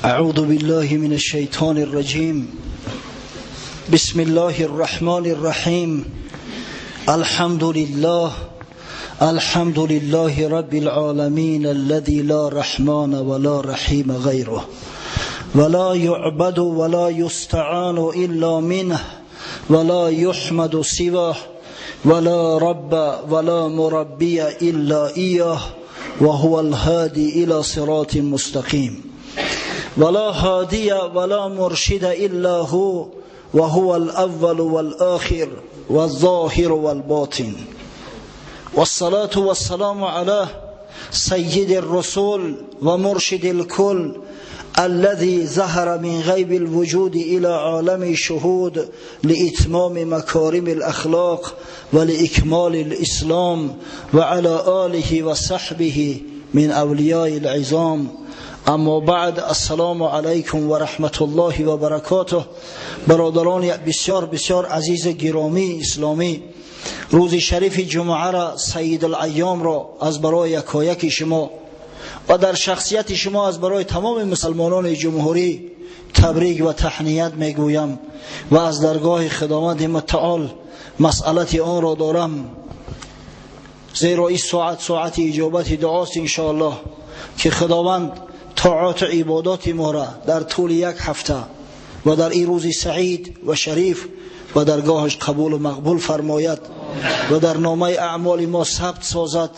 أعوذ بالله من الشيطان الرجيم. بسم الله الرحمن الرحيم. الحمد لله، الحمد لله رب العالمين الذي لا رحمن ولا رحيم غيره، ولا يعبد ولا يستعان إلا منه، ولا يحمد سواه، ولا رب ولا مربي إلا إياه، وهو الهادي إلى صراط مستقيم، ولا هادي ولا مرشد إلا هو، وهو الأول والآخر والظاهر والباطن. والصلاة والسلام على سيد الرسول ومرشد الكل الذي ظهر من غيب الوجود إلى عالم الشهود لإتمام مكارم الأخلاق ولإكمال الإسلام، وعلى آله وصحبه من أولياء العظام. اما بعد، السلام علیکم و رحمت الله و برکاته. برادران بسیار بسیار عزیز گرامی اسلامی، روز شریف جمعه را، سید الایام را از برای یکایک شما و در شخصیت شما از برای تمام مسلمانان جمهوری تبریک و تهنیت میگویم و از درگاه خداوند متعال مسئلت آن را دارم، زیرا این ساعت ساعت اجابت دعاست انشاءالله که خداوند طاعات و عبادات ما را در طول یک هفته و در این روز سعید و شریف و درگاهش قبول و مقبول فرماید و در نامه اعمال ما ثبت سازد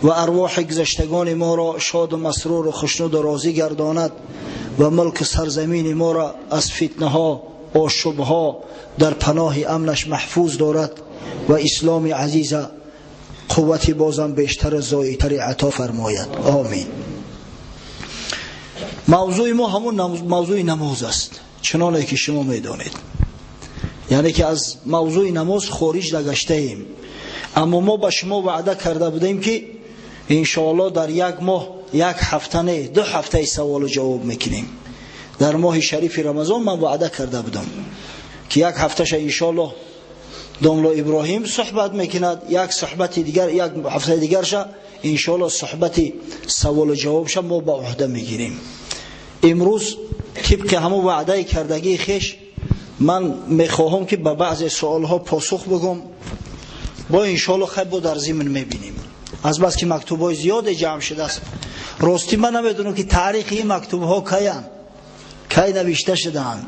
و ارواح گذشتگان ما را شاد و مسرور و خوشنود و راضی گرداند و ملک سرزمین ما را از فتنه ها، آشوب ها در پناه امنش محفوظ دارد و اسلام عزیز قوت بازم بیشتر زایتر عطا فرماید. آمین. موضوع ما همون موضوع نماز است، چنانه که شما میدانید، یعنی که از موضوع نماز خارج نگشته ایم. اما ما به شما وعده کرده بودیم که انشاءالله در یک ماه، یک هفته نه، 2 هفته سوال و جواب میکنیم. در ماه شریف رمضان من وعده کرده بودم که یک هفتهش انشاءالله داملا ابراهیم صحبت میکند، یک صحبت دیگر، یک هفته دیگرش انشاءالله صحبت سوال و جوابش ما به عهده میگیریم. امروز طبق همون وعده کردگی خیش من میخواهم که به بعض سوالها پاسخ بگم، با انشاءالله خیلی با در ضمن میبینیم. از بس که مکتوب‌های زیاد جمع شده است، راستی من نمیدونم که تاریخ این مکتوب‌ها کیان، کی نوشته شده‌اند،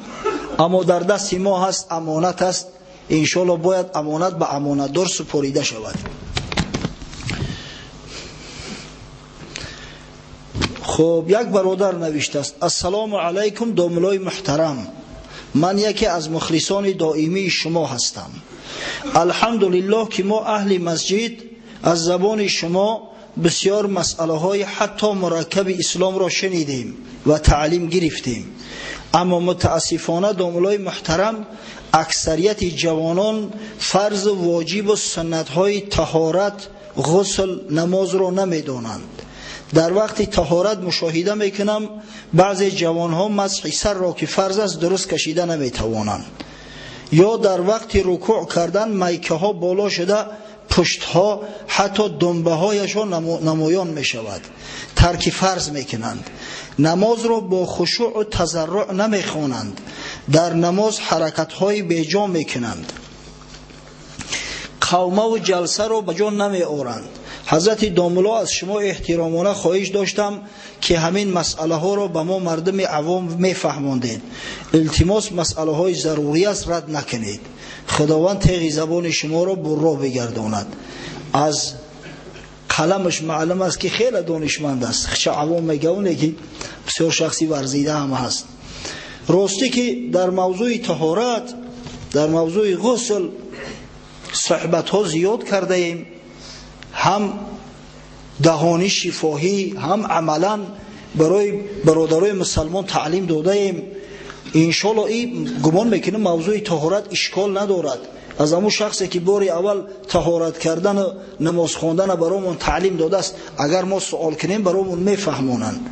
اما در دست ما هست، امانت است، انشاءالله باید امانت به امانتدار سپاریده شود. خب یک برادر نوشته است: السلام علیکم داملای محترم، من یکی از مخلصان دائمی شما هستم. الحمدلله که ما اهل مسجد از زبان شما بسیار مسئله های حتی مرکب اسلام را شنیدیم و تعلیم گرفتیم، اما متاسفانه داملای محترم اکثریت جوانان فرض واجب و سنت های طهارت، غسل، نماز را نمیدانند. در وقت طهارت مشاهده میکنم بعضی جوانها مسح سر را که فرض است درست کشیده نمیتوانند، یا در وقت رکوع کردن میکه ها بالا شده، پشت ها حتی دنبه هایشان نمایان میشود، ترک فرض میکنند، نماز را با خشوع و تضرع نمیخوانند، در نماز حرکت های بیجا میکنند، قومه و جلسه را به جا نمی آورند. حضرت داملا از شما احترامانه خواهش داشتم که همین مسئله ها را به ما مردم عوام میفهماندید. التماس مسئله های ضروری است، رد نکنید. خداوند تیغ زبان شما را برا بگرداند. از قلمش معلوم است که خیلی دانشمند است، چه عوام میگونه که بسیار شخصی ورزیده هم هست. راستی که در موضوع طهارت، در موضوع غسل صحبت ها زیاد کرده ایم، هم دهانی شفاهی هم عملا برای برادرای مسلمان تعلیم داده ایم. انشالله این گمان میکنم موضوع طهارت اشکال ندارد. از همون شخصی که باری اول طهارت کردن و نماز خواندن برامون تعلیم داده است، اگر ما سوال کنیم برامون میفهمونند.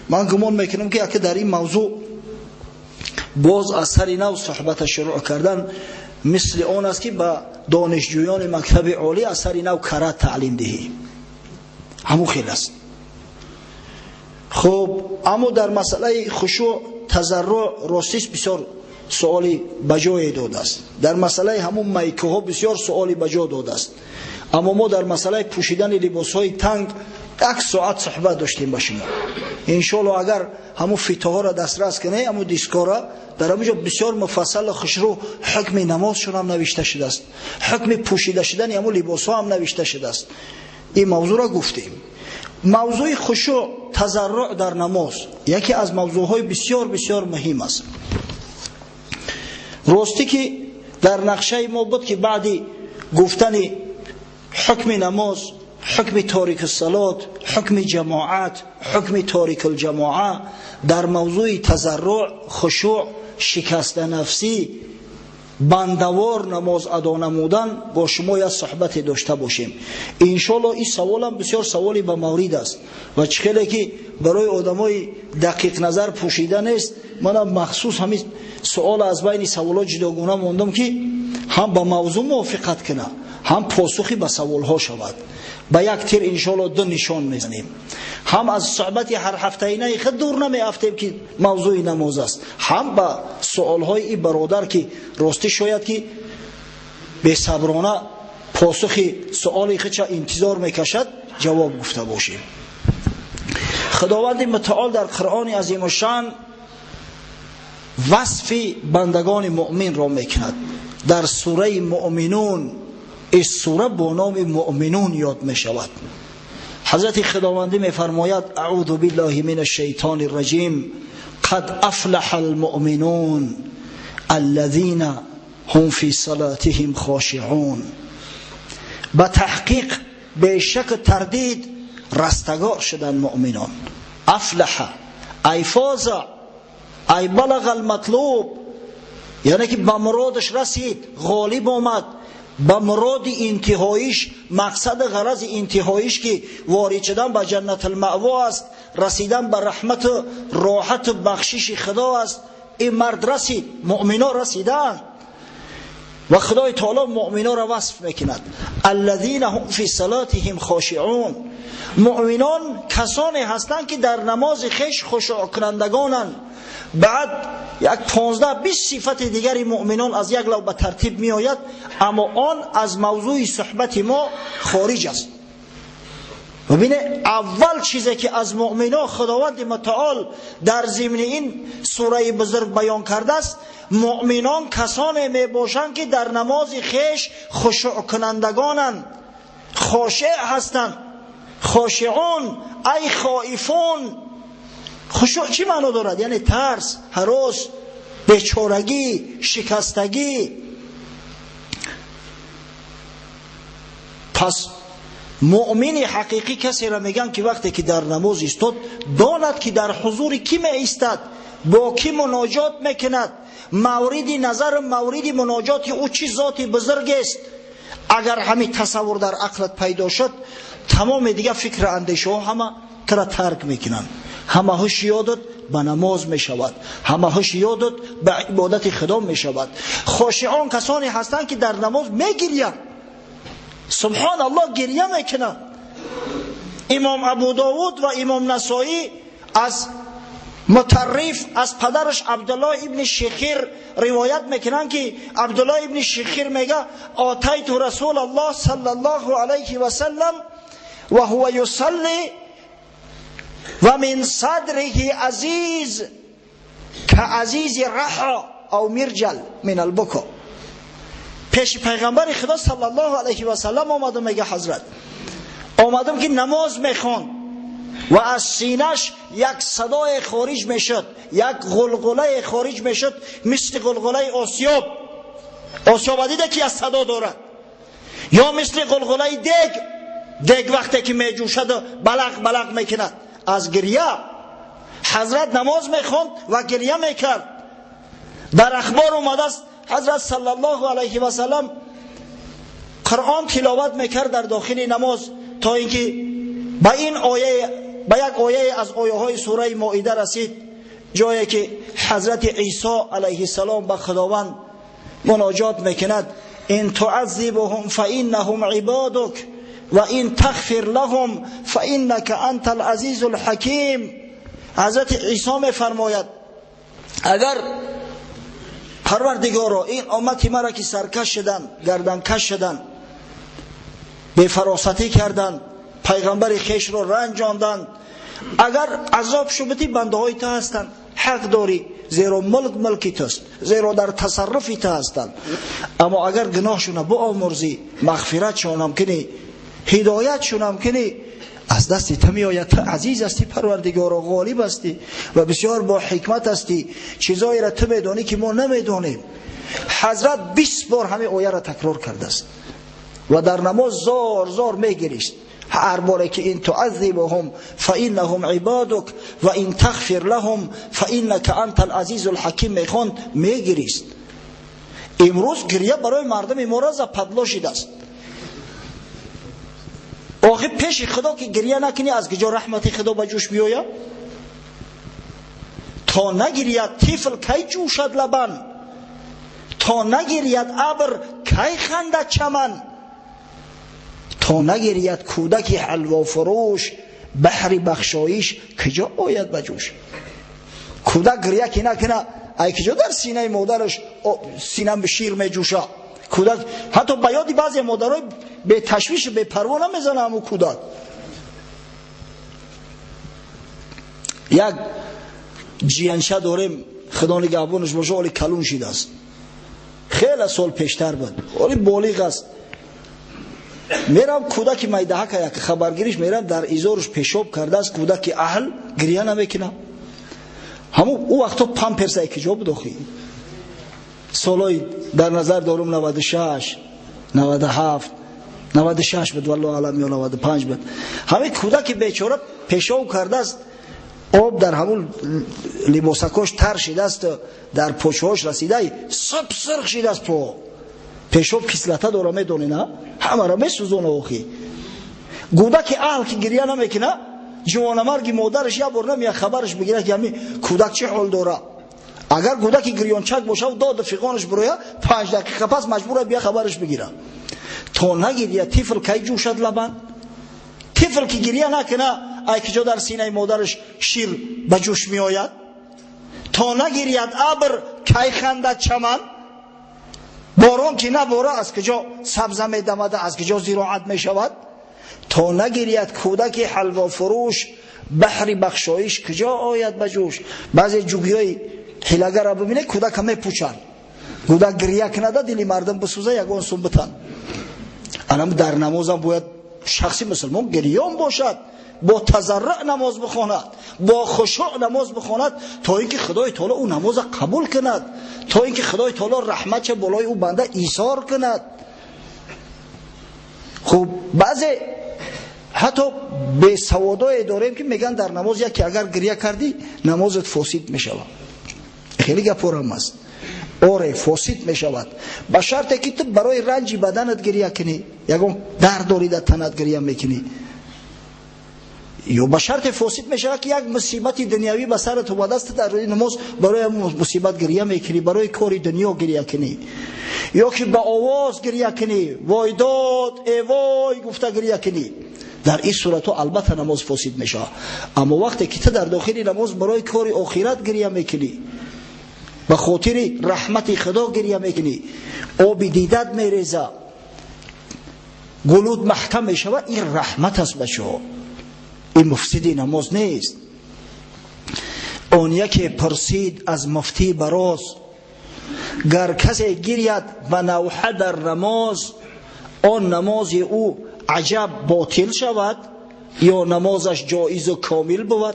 من گمان میکنم که اگه در این موضوع باز از سر نو صحبت شروع کردن مثل آن است که به دانشجویان مکتب عالی از سر نو کرات تعلیم دهی، همون خیلی است. خب Хуб, аммо дар масъалаи хушӯъ, тазарруъ ростист бисёр суоли ба ҷое додааст. Дар масъалаи ҳамун майкаҳо бисёр суоли ба ҷо додааст. Аммо мо дар масъалаи пӯшидани либосҳои танг як соат суҳбат доштем ба шумо. Иншоаллоҳ агар ҳамун фитоҳоро дастрас кунед, ҳамун дискора, дар ҳамон ҷо бисёр муфассал хушрӯ ҳукми намозшон ҳам навишта шудааст, ҳукми пӯшида шудани ҳамун либосҳо ҳам навишта шудааст. Ин мавзӯъро гуфтем. Мавзӯи хушӯъ, тазарруъ дар намоз яке аз мавзӯъҳои бисёр бисёр муҳим аст. Ростӣ ки дар нақшаи мо буд ки баъди гуфтани ҳукми намоз, ҳукми торики салот, ҳукми ҷамоат, ҳукми торики ҷамоа дар мавзӯи тазарруъ, хушӯъ, шикастанафсӣ, бандавор намоз адо намудан бо шумо як суҳбате дошта бошем. Иншоаллоҳ ин саволам бисёр саволи ба маврид аст ва чӣ хеле ки барои одамои дақиқ назар пӯшида нест, манам махсус ҳамин суол аз байни саволҳо ҷудогона мондам ки ҳам ба мавзӯъ мувофиқат кунад, ҳам посухи ба саволҳо шавад. Ба як тир иншоаллоҳ ду нишон мезанем. Ҳам аз суҳбати ҳар ҳафтаинаи худ дур намеафтем ки мавзӯи намоз аст, ҳам ба суолҳои ин бародар ки ростӣ шояд ки бесаброна посухи суоли худша интизор мекашад, ҷавоб гуфта бошем. Худованди мутаол дар Қуръони азимушшаън васфи бандагони муъминро мекунад. Дар сураи муъминун, ин сура бо номи муъминун ёд мешавад. Ҳазрати Худовандӣ мефармояд: аъузу биллаҳи мин ашшайтони рраҷим, қад афлаҳа алмуъминун аллазина ҳум фи салатиҳим хошиъун. Ба таҳқиқ бешак тардид растагор шуданд муъминон. Афлаҳа ай фоза, ай балаға алматлуб, яъне ки ба муродаш расид, ғолиб омад, ба муроди интиҳоиш, мақсади ғарази интиҳоиш ки ворид шудан ба ҷаннатулмаъво аст, расидан ба раҳмату роҳату бахшиши Худо аст. Ин мард расид, муъмино расидаанд ва Худои таоло муъминоро васф мекунад: аллазина ҳум фи салатиҳим хошиъун. Муъминон касоне ҳастанд ки дар намози хеш хушӯъкунандагонанд. Баъд як 15-20 сифати дигари муъминон аз як лав ба тартиб меояд, аммо он аз мавзӯи суҳбати мо хориҷ аст. Бибинед, аввал чизе ки аз муъминон Худованди мутаол дар зимни ин сураи бузург баён кардааст, муъминон касоне мебошанд ки дар намози хеш хушӯъкунандагонанд, хошеъ ҳастанд. Хошиъун ай хоифун. Хушӯъ чӣ маъно дорад? Яъне тарс, ҳарос, бечорагӣ, шикастагӣ. Пас муъмини ҳақиқӣ касеро мегӯянд ки вақте ки дар намоз истод, донад ки дар ҳузури кӣ меистад, бо кӣ муноҷот мекунад, мавриди назару мавриди муноҷоти ӯ чӣ зоти бузургест. Агар ҳамин тасаввур дар ақлат пайдо шуд, тамоми дигар фикру андешаҳо ҳама тура тарк мекунанд. Ҳама ҳуш ёдат ба намоз мешавад, ҳама ҳуш ёдат ба ибодати Худо мешавад. Хошиъон касоне ҳастанд ки дар намоз мегирянд. Субҳоналлоҳ, гиря мекунанд. Имом Абу Довуд ва имом Насоӣ аз Мутарриф, аз падараш Абдуллоҳ ибни Шихир ривоят мекунанд ки Абдуллоҳ ибни Шихир мега: атайту Расулаллоҳ саллаллоҳу алайҳи васаллам ва ҳува юсалли ва мин садриҳи азиз каазизи раҳо ав мирҷал мин албуко. Пеши пайғамбари Худо саллаллоҳу алайҳи васаллам омадам, мега ҳазрат, омадам ки намоз мехонд ва аз синаш як садое хориҷ мешуд, як ғулғулае хориҷ мешуд, мисли ғулғулаи осиёб. Осиёба дида ки аз садо дорад, ё мисли ғулғулаи дег. Дег вақте ки меҷӯшаду балақ балақ мекунад аз гиря. Ҳазрат намоз мехонд ва гиря мекард. Дар ахбор омадааст ҳазрат саллаллоҳу алайҳи васаллам Қуръон тиловат мекард дар дохили намоз, то ин ки ба ин оя, ба як ояе аз ояҳои сураи Моида расид, ҷое ки ҳазрати Исо алайҳиссалом ба Худованд муноҷот мекунад: ин туаззибуҳум фаиннаҳум ибодук ва ин тағфир лаҳум фаиннака антал азизул ҳаким. حضرت عیسی میفرماید اگر پروردگارا این امتی مرا که سرکش شدن، گردنکش شدن، بفراستی کردن، پیغمبر خیش را رنجاندن، اگر عذاب شبتی بنده های تو هستند، حق داری، زیرا ملک ملکی توست، زیرا در تصرفی تو هستند. اما اگر گناهشون بآمرزی، مغفرتشون کنی، هدایتشون کنی، از دست تو میآید. تو عزیز هستی پروردگارا، غالب هستی و بسیار با حکمت هستی، چیزایی را تو میدانی که ما نمیدانیم. حضرت 20 بار همه آیه را تکرار کرده است و در نماز زار زار میگریست. هر باره که این تعذبهم فانهم عبادک و این تغفر لهم فانک انت العزیز الحکیم میخوند، میگریست. امروز گریه برای مردم ما را پدلا شده است. آخه پیش خدا که گریه نکنی از کجا رحمت خدا به جوش بیاید؟ تا نگرید طفل کی جوشد لبن، تا نگرید ابر کی خندد چمن، تا نگرید کودک حلوا فروش بحر بخشایش کجا آید به جوش. کودک گریه که نکنه ای کجا در سینه مادرش سینه به شیر میجوشه. کودک حتی به یاد بعضی مادرای به تشویش به پروا نمیزنه همون کودک. یک جیانشه داریم، خدا نگهبانش باشه، حالی کلون شده است، خیلی سال پیشتر بود، حالی بالغ است. میرم کودک میدهک یک خبرگیریش میرم، در ایزارش پیشاب کرده است، کودک اهل گریه نمیکنه. همون او وقتا پامپرس ای کجا بود آخی؟ سالای در نظر دارم 96 97 96 بود، والله عالم، یا 95 بود. همه کودک بیچاره پیشاب کرده است، آب در همون لباسکاش تر شده است، در پوچهاش رسیده، سب سرخ شده است. پا پیشاب کسلته داره، میدونی نه، همه را میسوزونه. آخی کودک اهل که گریه نمیکنه، جوانمرگ مادرش یه بار نمیاد خبرش بگیره که همین کودک چه حال داره. اگر کودک گریانچک باشه و داد فیقانش بروید، 5 دقیقه پس مجبوره بیا خبرش بگیره. تا نگیریه طفل کی جوشد لبن؟ طفل که گریه نکنه ای کجا در سینه مادرش شیر به جوش میآید؟ تا نگیرید ابر کی خندد چمن؟ باران که نباره از کجا سبزه میدمد، از کجا زراعت میشود؟ تا نگیرید کودک حلوا فروش بحر بخشایش کجا آید به جوش؟ بعضی جوگیای حیله‌گر را ببینه کودک همه پوچن، کودک گریه کنه دلی مردم بسوزه یگان سون بتن. انم در نمازم باید شخصی مسلمان گریان باشد، با تضرع نماز بخواند، با خشوع نماز بخواند، تا اینکه خدای تعالی او نماز قبول کند، تا اینکه خدای تعالی رحمت بالای او بنده ایثار کند. خب بعضی حتی به سوادای داریم که میگن در نماز یکی اگر گریه کردی نمازت فاسد میشود. خیلی گپورم است. آره فاسد میشود، به شرط که تو برای رنج بدنت گریه کنی، یکم درد داری در تنت گریه میکنی، یا به شرط فاسد میشود که یک مصیبت دنیوی به سرت اومده است، در نماز برای مصیبت گریه میکنی، برای کار دنیا گریه کنی، یا که به آواز گریه کنی، وای داد ای وای گفته گریه کنی. در این صورت البته نماز فاسد میشه. اما وقتی که تو در داخل نماز برای کار آخرت گریه میکنی، به خاطر رحمت خدا گریه میکنی، آب دیدت میریزه، گلوت محکم میشود، این رحمت است بچه‌ها، این مفسد نماز نیست. آن یکی پرسید از مفتی براز، گر کسی گرید و نوحه در نماز، آن نماز او عجب باطل شود یا نمازش جایز و کامل بود؟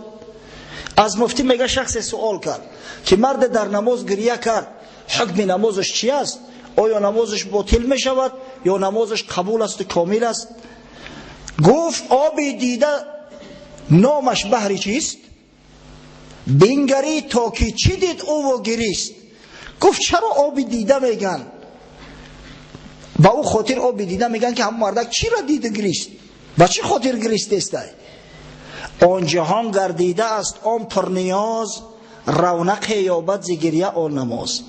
از مفتی میگه شخص سوال کرد که مرد در نماز گریه کرد، حکم نمازش چی است؟ آیا نمازش باطل می شود یا نمازش قبول است و کامل است؟ گفت آب دیده نامش بحری چیست؟ بنگری تا که چی دید او و گریست. گفت چرا آب دیده میگن؟ با او خاطر آب دیده میگن که هم مردک چی را دید گریست؟ با چی خاطر گریست است؟ آن جهان گردیده است آن پرنیاز، رونق یابد ز گریه آن نماز.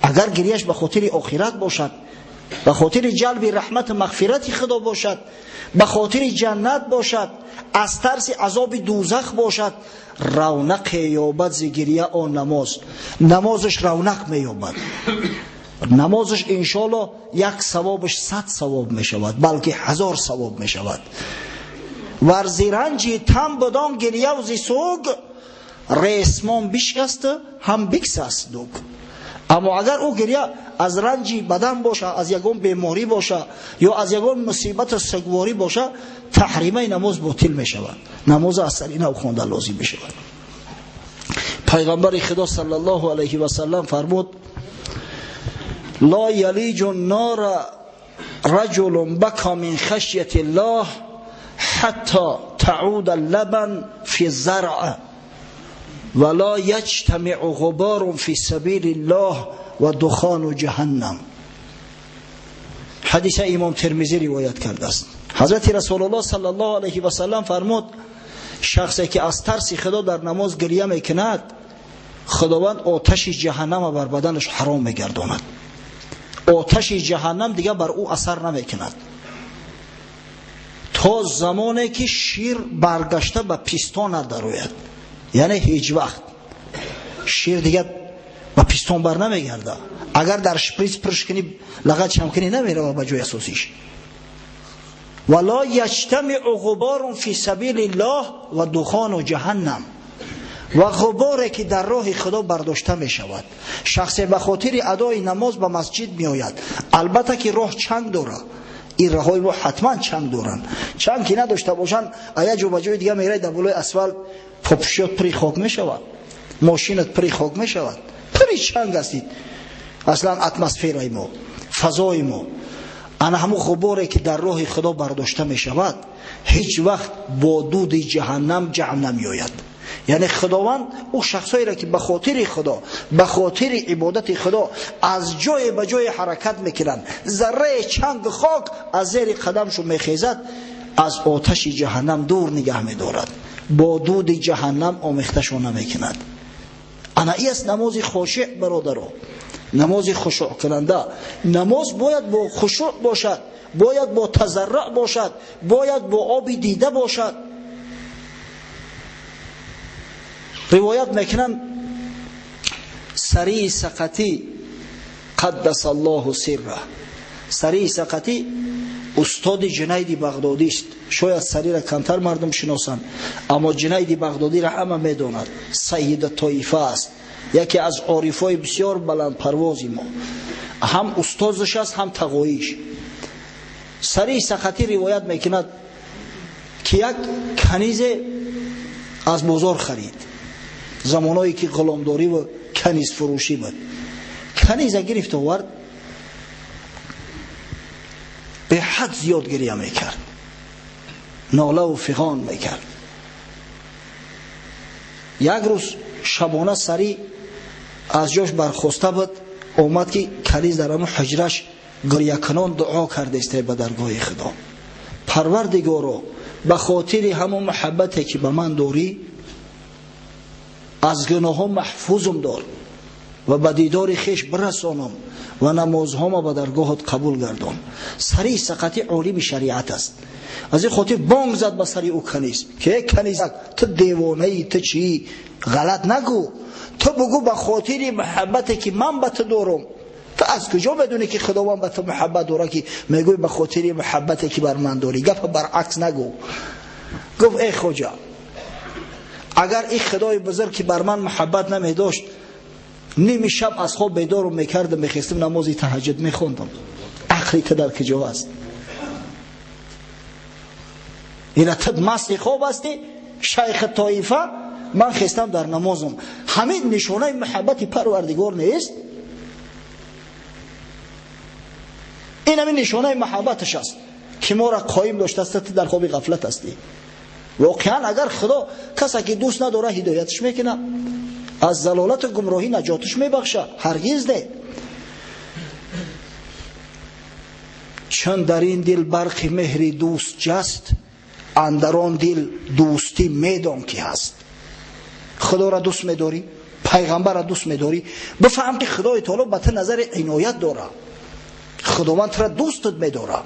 اگر گریهش به خاطر آخرت باشد، به خاطر جلب رحمت و مغفرت خدا باشد، به خاطر جنت باشد، از ترس عذاب دوزخ باشد، رونق یابد ز گریه آن نماز. نمازش رونق مییابد، نمازش انشالله یک ثوابش 100 ثواب میشود، بلکه 1000 ثواب میشود. ور ز رنج تن بدان گریه و ز سوگ، ریسمان بشکست هم بگسست دوگ. اما اگر او گریه از رنج بدن باشه، از یگان بیماری باشه یا از یگان مصیبت سگواری باشه، تحریمه نماز باطل میشود، نماز از سر نو خوانده لازم میشود. پیغمبر خدا صلی الله علیه و سلم فرمود: لا یلیج النار رجل بکا من خشیت الله حتی تعود اللبن فی الزرع ولا یجتمع غبار فی سبیل الله و دخان جهنم. حدیث امام ترمذی روایت کرده است. حضرت رسول الله صلی الله علیه و سلم فرمود: شخصی که از ترس خدا در نماز گریه میکند، خداوند آتش جهنم بر بدنش حرام میگرداند. آتش جهنم دیگه بر او اثر نمیکند تا زمانی که شیر برگشته به پستان ندروید. یعنی هیچ وقت شیر دیگه به پستان بر نمیگرده. اگر در شپریز پرش کنی، لغت چم کنی، نمیره به جای اساسیش. ولا یجتمع غبار فی سبیل الله و دخان جهنم. و غباری که در راه خدا برداشته می شود. شخص به خاطر ادای نماز به مسجد می آید، البته که راه چنگ داره، این راههای ما حتما چنگ دارن، چنگ که نداشته باشن ایا جو به جای دیگه میره، در بالای اسفالت پاپوشیات پری خاک می شود، ماشینت پری خاک می شود، پری چنگ هستید. اصلا اتمسفر ما، فضای ما، انا همون غباری که در راه خدا برداشته می شود هیچ وقت با دود جهنم جمع نمی آید. یعنی خداوند او شخصایی را که به خاطر خدا، به خاطر عبادت خدا از جای به جای حرکت میکنند، ذره چنگ خاک از زیر قدمشون میخیزد، از آتش جهنم دور نگه میدارد، با دود جهنم آمیختشون نمیکند. انا ای است نماز خاشع برادرو، نماز خشوع کننده. نماز باید با خشوع باشد، باید با تضرع باشد، باید با آب دیده باشد. روایت میکنن سری سقطی قدس الله سره، سری سقطی استاد جنید بغدادی است. شاید سری را کمتر مردم شناسند، اما جنید بغدادی را همه میداند. سید طایفه است، یکی از عارفای بسیار بلند پرواز ما، هم استادش است هم تقویش. سری سقطی روایت میکند که یک کنیز از بازار خرید، زمانایی که غلامداری و کنیز فروشی بود. کنیز گرفت آورد، به حد زیاد گریه میکرد، ناله و فغان میکرد. یک روز شبانه سری از جاش برخواسته بود، اومد که کنیز در همون حجرش گریه کنان دعا کرده است به درگاه خدا: پروردگارا، به خاطر همون محبتی که به من داری از گناهان محفوظم دار و به دیدار خیش برسانم و نمازهام به درگاهت قبول گردان. سری سقطی عالم شریعت است. از این خاطر بانگ زد به سری او کنیز که کنیزک تو دیوانه ای، تو چی، غلط نگو، تو بگو به خاطر محبتی که من به تو دارم. تو از کجا بدونی که خداوند به تو محبت داره که میگوی به خاطر محبتی که بر من داری؟ گپ برعکس نگو. گفت ای خدا، اگر این خدای بزرگ که بر من محبت نمی داشت، نیمی شب از خواب بیدارم میکردم، میخواستم نماز تهجد میخوندم. عقلی تو در کجا است؟ اینا تو مست خواب هستی شیخ طایفه، من خواستم در نمازم. همین نشانه محبت پروردگار نیست؟ این همین نشانه محبتش است که ما را قایم داشته است. تو در خواب غفلت هستی. واقعا اگر خدا کسی که دوست نداره هدایتش میکنه، از ضلالت و گمراهی نجاتش میبخشه، هرگز نه. چون در این دل برق مهر دوست جست، اندران دل دوستی میدان که هست. خدا را دوست میداری، پیغمبر را دوست میداری، بفهم که خدای تعالی به تو نظر عنایت داره. خدا Худованд тура дӯстат медорад.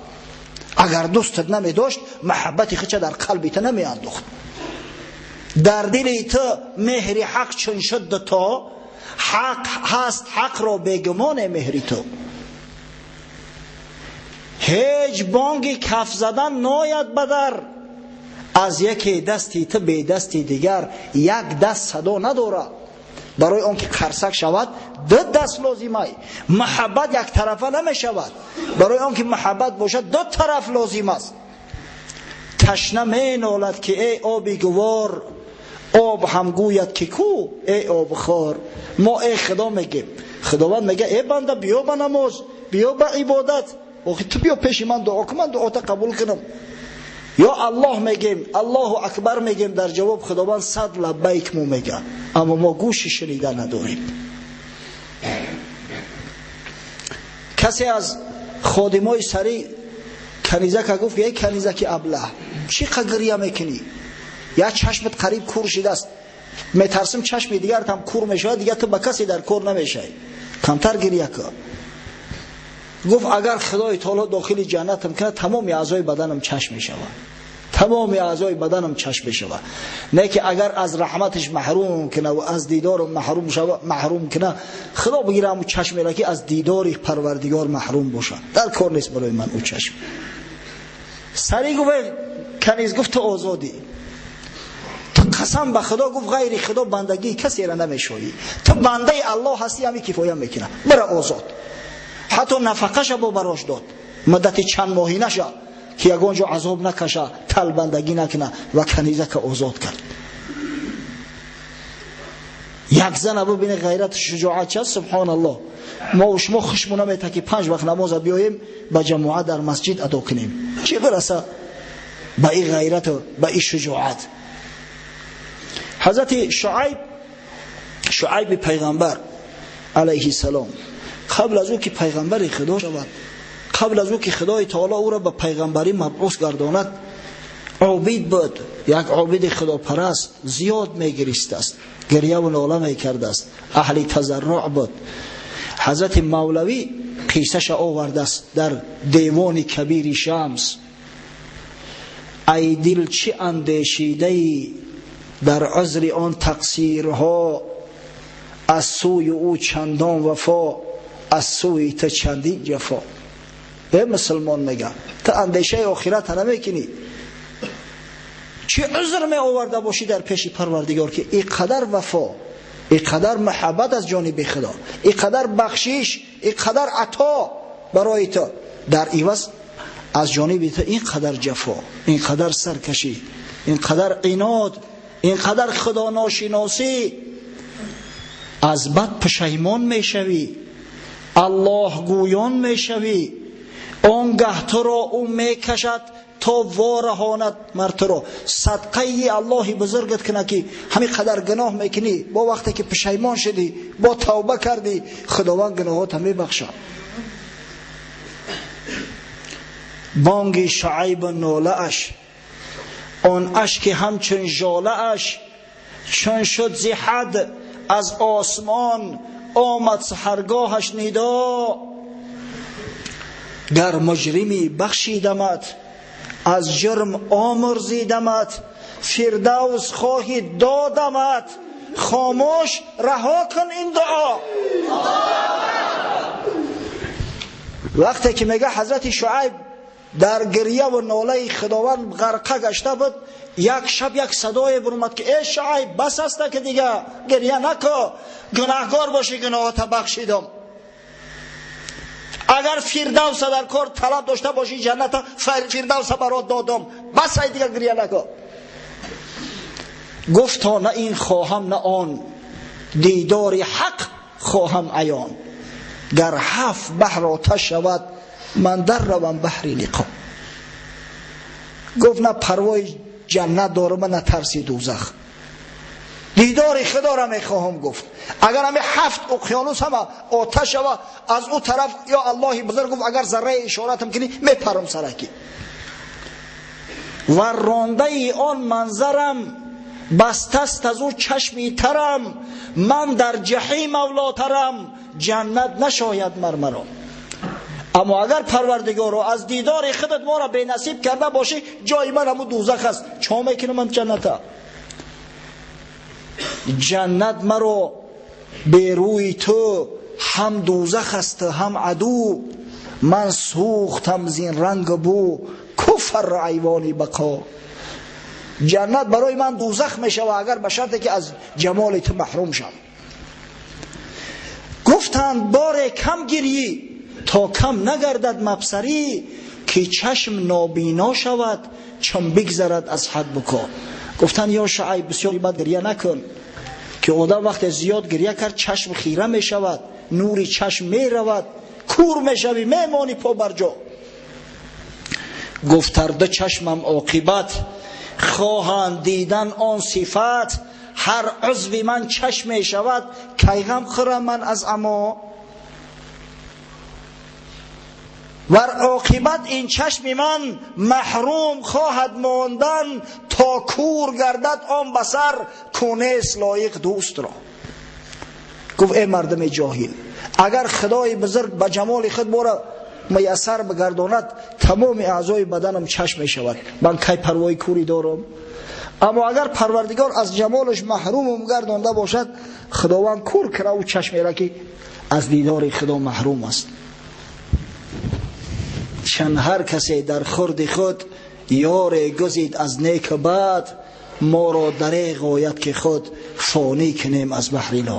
Агар дӯстат намедошт, муҳаббати худша дар қалби ту намеандохт. Дар дили ту меҳри ҳақ чун шуд то ҳақ ҳаст, ҳақро бегумоне меҳри ту. Ҳеҷ бонги каф задан нояд ба дар, аз яке дасти ту бе дасти дигар як даст садо надорад. Барои он ки қарсак шавад ду даст лозимай. Муҳаббат як тарафа намешавад. Барои он ки муҳаббат бошад ду тараф лозим аст. Ташна менолад ки эй оби гувор, об ҳам гӯяд ки ку эй обхор. Мо эй Худо мегем. Худованд мега эй банда, биё ба намоз, биё ба ибодат. Охи ту биё пеши ман дуо кун, ман дуота қабул кунам. Ё Аллоҳ мегем, Аллоҳу акбар мегем, дар ҷавоб Худованд сад лаббайк мо мега, аммо мо гӯши шунида надорем. Касе аз ходимои сари канизака гуфт: эй канизаки аблаҳ, чӣ қа гиря мекунӣ? Як чашмат қариб кур шидааст, метарсим чашми дигарат ҳам кур мешавад, дигар ту ба касе дар кор намешавӣ, камтар гиря кун. Гуфт: агар Худои таоло дохили ҷаннатам кунад, тамоми аъзои баданам чашм мешавад, тамоми аъзои баданам чашм мешавад. Не ки агар аз раҳматаш маҳрум кунад ва аз дидорам маҳрум кунад, Худо бигирад ҳамун чашмеро ки аз дидори Парвардигор маҳрум бошад. Дар кор нест барои ман ӯ чашм. Сари гуфт: каниз, гуфт ту озодӣ, ту қасам ба Худо, гуфт ғайри Худо бандагии касеро намешавӣ, ту бандаи Аллоҳ ҳастӣ, ҳамин кифоя мекунад, бара озод. Ҳатто нафақаша бо барош дод, муддати чанд моҳӣ наша ки ягон ҷо азоб накаша, талбандагӣ накуна, ва канизака озод кард. Як зана бубине ғайрату шуҷоат част, субҳоналлоҳ. Мо шумо хушмон намета ки панҷ вақт намоза биёем ба ҷамоа дар масҷид адо кунем. Чӣ бираса ба ин ғайрату ба ин шуҷоат? Ҳазрати Шуайб, Шуайби пайғамбар алайҳи салом, қабл аз ӯ ки пайғамбари Худо шавад, қабл аз ӯ ки Худои таоло ӯро ба пайғамбарӣ мабъус гардонад, обид буд, як обиди худопараст, зиёд мегиристааст, гиряву нола мекардааст, аҳли тазарруъ буд. Ҳазрати Мавлавӣ қиссаша овардааст дар девони кабири Шамс. Ай дил чӣ андешидаӣ дар узри он тақсирҳо, аз сӯи ӯ чандон вафо, аз сӯи ту чандин ҷафо. Э мусулмон, мега ту андешаи охирата намекунӣ, чӣ узр меоварда бошӣ дар пеши Парвардигор ки ин қадар вафо, ин қадар муҳаббат аз ҷониби Худо, ин қадар бахшиш, ин қадар ато барои ту, дар иваз аз ҷониби ту ин қадар ҷафо, ин қадар саркашӣ, ин қадар инод, ин қадар худоношиносӣ. Аз бад пушаймон мешавӣ, Аллоҳ гӯён мешавӣ, он гаҳ туро ӯ мекашад то вораҳонад мар туро. Садқаи Аллоҳи бузургат кунад ки ҳамин қадар гуноҳ мекунӣ, бо вақте ки пушаймон шудӣ, бо тавба кардӣ, Худованд гуноҳота мебахшад. Бонги Шуайб нолааш, он ашки ҳамчун жолааш, чун шуд зи ҳад аз осмон омад саҳаргоҳаш нидо. Гар муҷрими бахшидамат, аз ҷурм омурзидамат, фирдавс хоҳи додамат, хомӯш раҳо кун ин дуо. Вақте ки мега ҳазрати Шуайб дар гиря ва нолаи Худованд ғарқа гашта буд, як шаб як садое баромад ки эй Шуайб, бас аста ки дига гиря нако, гунаҳкор бошӣ, гуноҳата бахшидам. Агар фирдавса дар кор талаб дошта бошӣ, ҷанната фирдавса барот додам, бас ай дига гиря нако. Гуфт то на ин хоҳам на он, дидори ҳақ хоҳам аён. Гар ҳафт баҳр оташ шавад, ман дар равам баҳри лиқо. Гуфт на парвои ҷаннат дорам, на тарси дӯзах, дидори Худоро мехоҳам. Гуфт агар ҳами ҳафт уқёнус ҳама оташ шава, аз ӯ тараф ё Аллоҳи бузург, гуфт агар зарраи ишоратам кунӣ мепарам сараки. Ва рондаи он манзарам бастаст аз ӯ чашми тарам, ман дар ҷаҳим авлотарам, ҷаннат нашояд мармаро. Аммо агар Парвардигоро аз дидори худат моро бенасиб карда бошӣ, ҷои ман ҳамун дӯзах аст. Чо мекунам ман ҷанната? Ҷаннат маро берӯи ту ҳам дӯзах аст ҳам аду. Ман сӯхтам зин ранг бу куфр айвони бақо. Ҷаннат барои ман дӯзах мешавад агар ба шарте ки аз ҷамоли ту маҳрум шавам. Гуфтанд боре кам гирӣ то кам нагардад мабсарӣ, ки чашм нобино шавад чун бигзарад аз ҳад буко. Гуфтанд ё Шуайб, бисёр бад гиря накун, ки одам вақте зиёд гиря кард чашм хира мешавад, нури чашм меравад, кур мешавӣ, мемонӣ по бар ҷо. Гуфтарда чашмам оқибат хоҳанд дидан он сифат, ҳар узви ман чашм мешавад, кай ғам хӯрам ман аз амо. Вар оқибат ин чашми ман маҳрум хоҳад мондан, то кур гардад он басар ку нест лоиқ дӯстро. Гуфт эй мардуми ҷоҳил, агар худои бузург ба ҷамоли худ бора муяссар бигардонад, тамоми аъзои баданам чашм мешавад, ман кай парвои курӣ дорам? Аммо агар Парвардигор аз ҷамолаш маҳрумам гардонда бошад, Худованд кур кунад ӯ чашмеро ки аз дидори Худо маҳрум аст. Чун ҳар касе дар хурди худ ёре гузид аз нек бад, моро дареғ ояд ки худ фонӣ кунем аз баҳри ло.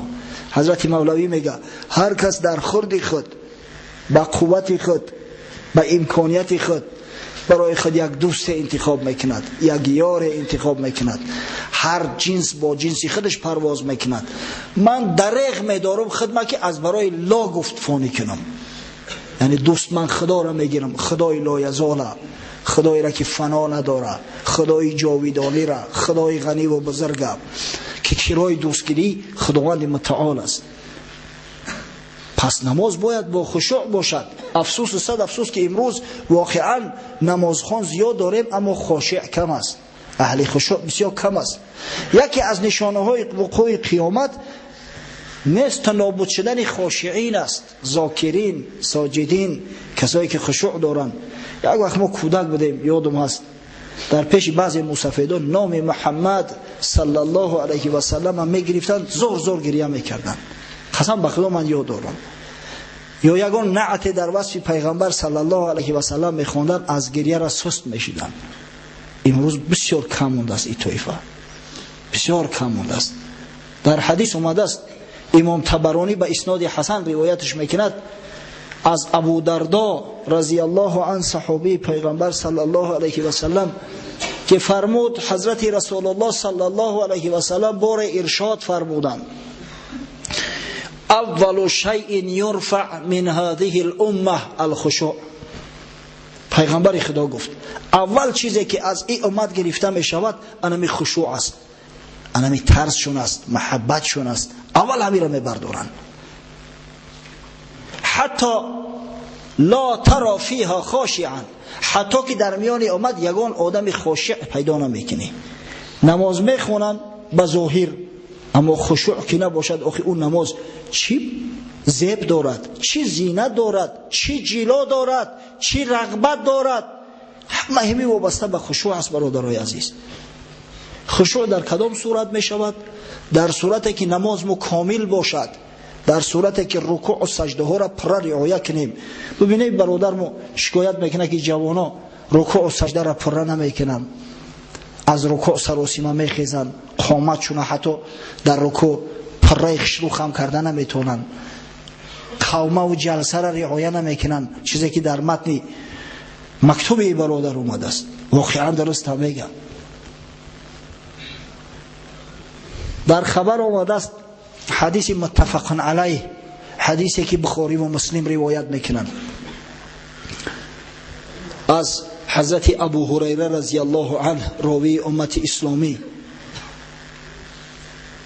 Ҳазрати Мавлавӣ мегӯяд ҳар кас дар хурди худ ба қуввати худ ба имконияти худ барои худ як дӯсте интихоб мекунад, як ёре интихоб мекунад, ҳар ҷинс бо ҷинси худаш парвоз мекунад. Ман дареғ медорам худма ки аз барои ло гуфт фонӣ кунам. Яъне дӯст ман Худоро мегирам, Худои лоязола, Худоеро ки фано надорад, Худои ҷовидониро, Худои ғаниву бузурга, ки кирои дӯстгирӣ Худованди мутаол аст. Пас намоз бояд бо хушӯъ бошад. Афсӯсу сад афсӯс ки имрӯз воқеан намозхон зиёд дорем, аммо хошеъ кам аст, аҳли хушӯъ бисёр кам аст. Яке аз нишонаҳои вуқӯи қиёмат нест нобуд шудани хошиин аст, зокирин, соҷидин, касое ки хушӯъ доранд. Як вақт мо кӯдак будем, ёдум ҳаст, дар пеши баъзе мусафедон номи Муҳаммад саллаллоҳу алайҳи васаллам мегирифтанд, зор зор гиря мекарданд. Қасам ба Худо ман ёд дорам. Ё ягон наъте дар васфи пайғамбар саллаллоҳу алайҳи васаллам мехонданд, аз гиряра суст мешиданд. Имрӯз бисёр кам мондааст ин тоифа, бисёр кам мондааст. Дар ҳадис омадааст, имом Табаронӣ ба исноди Ҳасан ривоятш мекунад аз Абу Дардо разияллоҳу ан саҳобии пайғамбар саллаллоҳу алайҳи васаллам ки фармуд ҳазрати Расулуллоҳ саллаллоҳу алайҳи васаллам боре иршод фармуданд: аввалу шайъин юрфаъ мин ҳазиҳи л-умма ал-хушӯъ. Пайғамбари Худо гуфт аввал чизе ки аз ин уммат гирифта мешавад анами хушӯъ аст, анами тарсшон аст, маҳаббатшон аст. Аввал ҳамиро мебардоранд. Ҳатто ла тара фиҳа хошиан, ҳатто ки дар миёни уммат ягон одами хошиъ пайдо намекунӣ. Намоз мехонанд ба зоҳир, аммо хушӯъ ки набошад, охи ӯ намоз чӣ зеб дорад, чӣ зинат дорад, чӣ ҷило дорад, чӣ рағбат дорад? Ҳама ҳами вобаста ба хушӯъ аст, бародарои азиз. Хушӯъ дар кадом сурат мешавад? Дар сурате ки намоз мо комил бошад, дар сурате ки рукӯъу саҷдаҳоро пурра риоя кунем. Бибинед, бародар мо шикоят мекунад ки ҷавоно рукӯъу саҷдаро пурра намекунанд, аз рукӯъ саросима мехезанд, қоматшуна ҳатто дар рукӯъ пурраи хишру хам карда наметавонанд, қавмаву ҷалсаро риоя намекунанд, чизе ки дар матни мактуби бародар омадааст. Воқеан дуруст ҳам мегӯям. Дар хабар омадааст ҳадиси муттафақун алайҳ, ҳадисе ки Бухорӣ ва Муслим ривоят мекунанд аз ҳазрати Абу Ҳурайра разияллоҳу анҳ, ровии уммати исломӣ.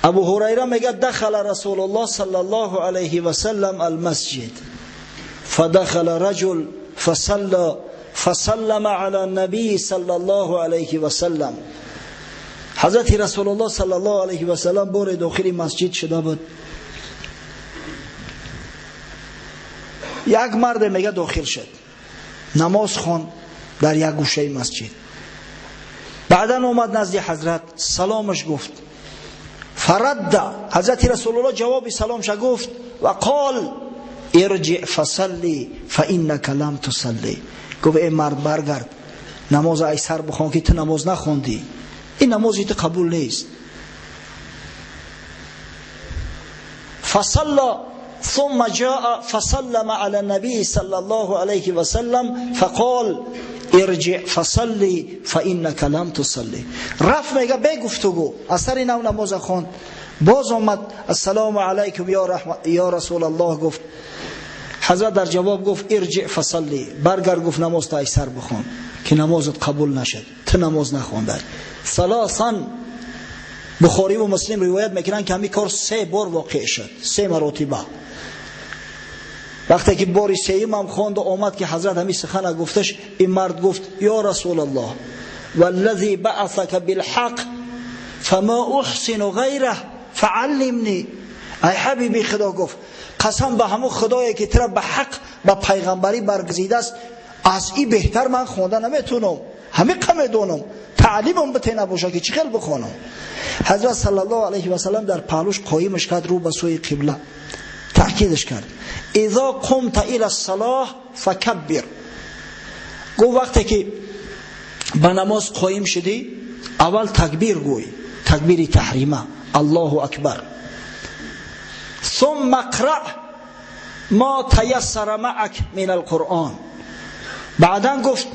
Абу Ҳурайра мегӯяд: дахала Расулуллоҳ саллаллоҳу алайҳи васаллам алмасҷид фадахала раҷул фасалла фасаллама ала набии саллаллоҳу алайҳи васаллам. Ҳазрати Расулуллоҳ саллаллоҳу алайҳи васаллам боре дохили масҷид шуда буд. Як мард мега дохил шуд, намоз хонд дар як гӯшаи масҷид. Баъдан омад назди ҳазрат, саломаш гуфт. فرد حضرت رسول الله جواب سلامش گفت و قال ارجع فصلی فانک لم تصلی. گفت ای مرد برگرد، نماز ای سر بخوان که تو نماز نخوندی، این نمازی تو قبول نیست. فصلى ثم جاء فسلم على النبي صلى الله عليه وسلم فقال ارجع فصلی فانک لم تصلی. رفت میگه به گفتگو از سر نو نماز خواند، باز آمد السلام علیکم یا رسول الله گفت. حضرت در جواب گفت ارجع فصلی، برگرد گفت نماز تا ای سر بخوان که نمازت قبول نشد، تو نماز نخوانده. ثلاثا بخاری و مسلم روایت میکنن که همین کار 3 بار واقع شد، 3 مراتبه. وقتی که باری سیم هم خواند و آمد که حضرت همین سخن گفتش، این مرد گفت یا رسول الله والذی بعثک بالحق فما احسن غیره فعلمنی. ای حبیبی خدا، گفت قسم به همون خدایی که تو را به حق به پیغمبری برگزیده است، از این بهتر من خوانده نمیتونم، همه قمه دونم، تعلیمم بته نباشه که چی خیلی بخوانم. حضرت صلی الله علیه و سلم در پهلوش قایمش کرد رو به سوی قبله، تأکیدش کرد اذا قمت الى الصلاه فکبر. گفت وقتی که به نماز قایم شدی اول تکبیر گوی، تکبیر تحریمه، الله اکبر. ثم اقرأ ما تيسر معك من القرآن. بعدا گفت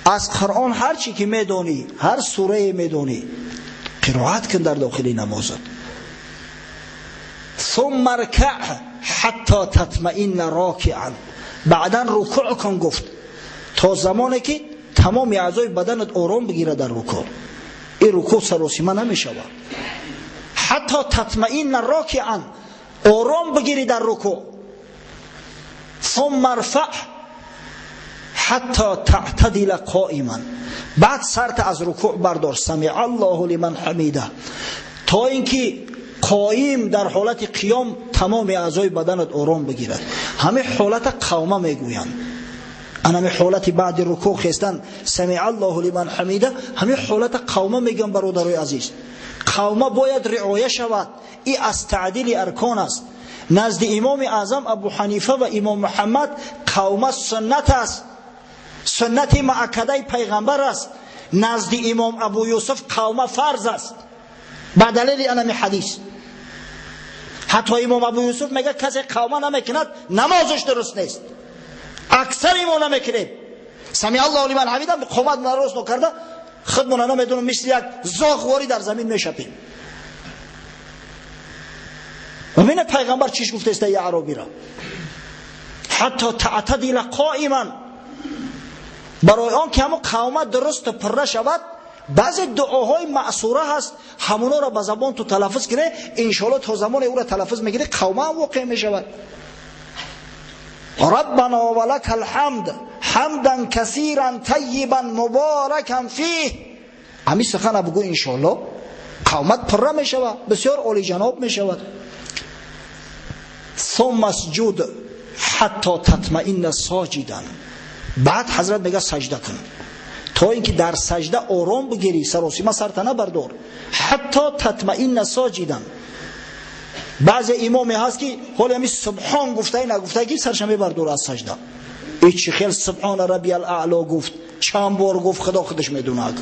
از قرآن هر چی که میدونی، هر سوره میدونی قرائت کن در داخل نمازت. ثم ارکع حتی تطمئن راکعا. بعدا رکوع کن گفت تا زمانی که تمام اعضای بدنت آرام بگیره در رکوع. این رکوع سراسیمه نمیشود. حتی تطمئن راکعا، آرام بگیری در رکوع. ثم ارفع حتی تعتدل قائما. بعد سرت از رکوع بردار، سمع الله لمن حمیده، تا اینکه قایم در حالت قیام تمام اعضای بدنت آرام بگیرد. همه حالت قومه میگویند. همه حالت بعد رکوع خستن سمع الله لمن حمیده، همه حالت قومه میگن. برادرای عزیز، قومه باید رعایه شود. این از تعدیل ارکان است. نزد امام اعظم ابو حنیفه و امام محمد قومه سنت است، سنت مؤکده پیغمبر است. نزد امام ابو یوسف قومه فرض است، به دلیل انمی حدیث. حتی امام ابو یوسف میگه کسی قومه نمیکند نمازش درست نیست. اکثر ما نمیکنیم. سمع الله لمن حمیده قومت نراست نکرده خودمون نمیدونم مثل یک زاغواری در زمین میشپیم. و ببین پیغمبر چیش گفته است ای عربی را، حتی تعتدل قائما. برای آن که همون قومت درست پره شود بعضی دعاهای معصوره هست، همونا را به زبان تو تلفظ کنه، انشالله تا زمان او را تلفظ میگیره قومه هم واقع میشود. ربنا ولک الحمد حمدا کثیرا طیبا مبارکا فیه. همین سخن بگو انشالله قومت پره میشود، بسیار عالی جناب میشود. ثم اسجد حتی تطمئن ساجدا. بعد حضرت میگه سجده کن تا اینکه در سجده آرام بگیری، سراسیمه سرت نبردار، حتی تطمئن ساجدا. بعضی امامی هست که حالا همین سبحان گفته نگفته که سرش میبردار از سجده. ای چی خیلی سبحان ربی الاعلا گفت، چند بار گفت، خدا خودش میدونه.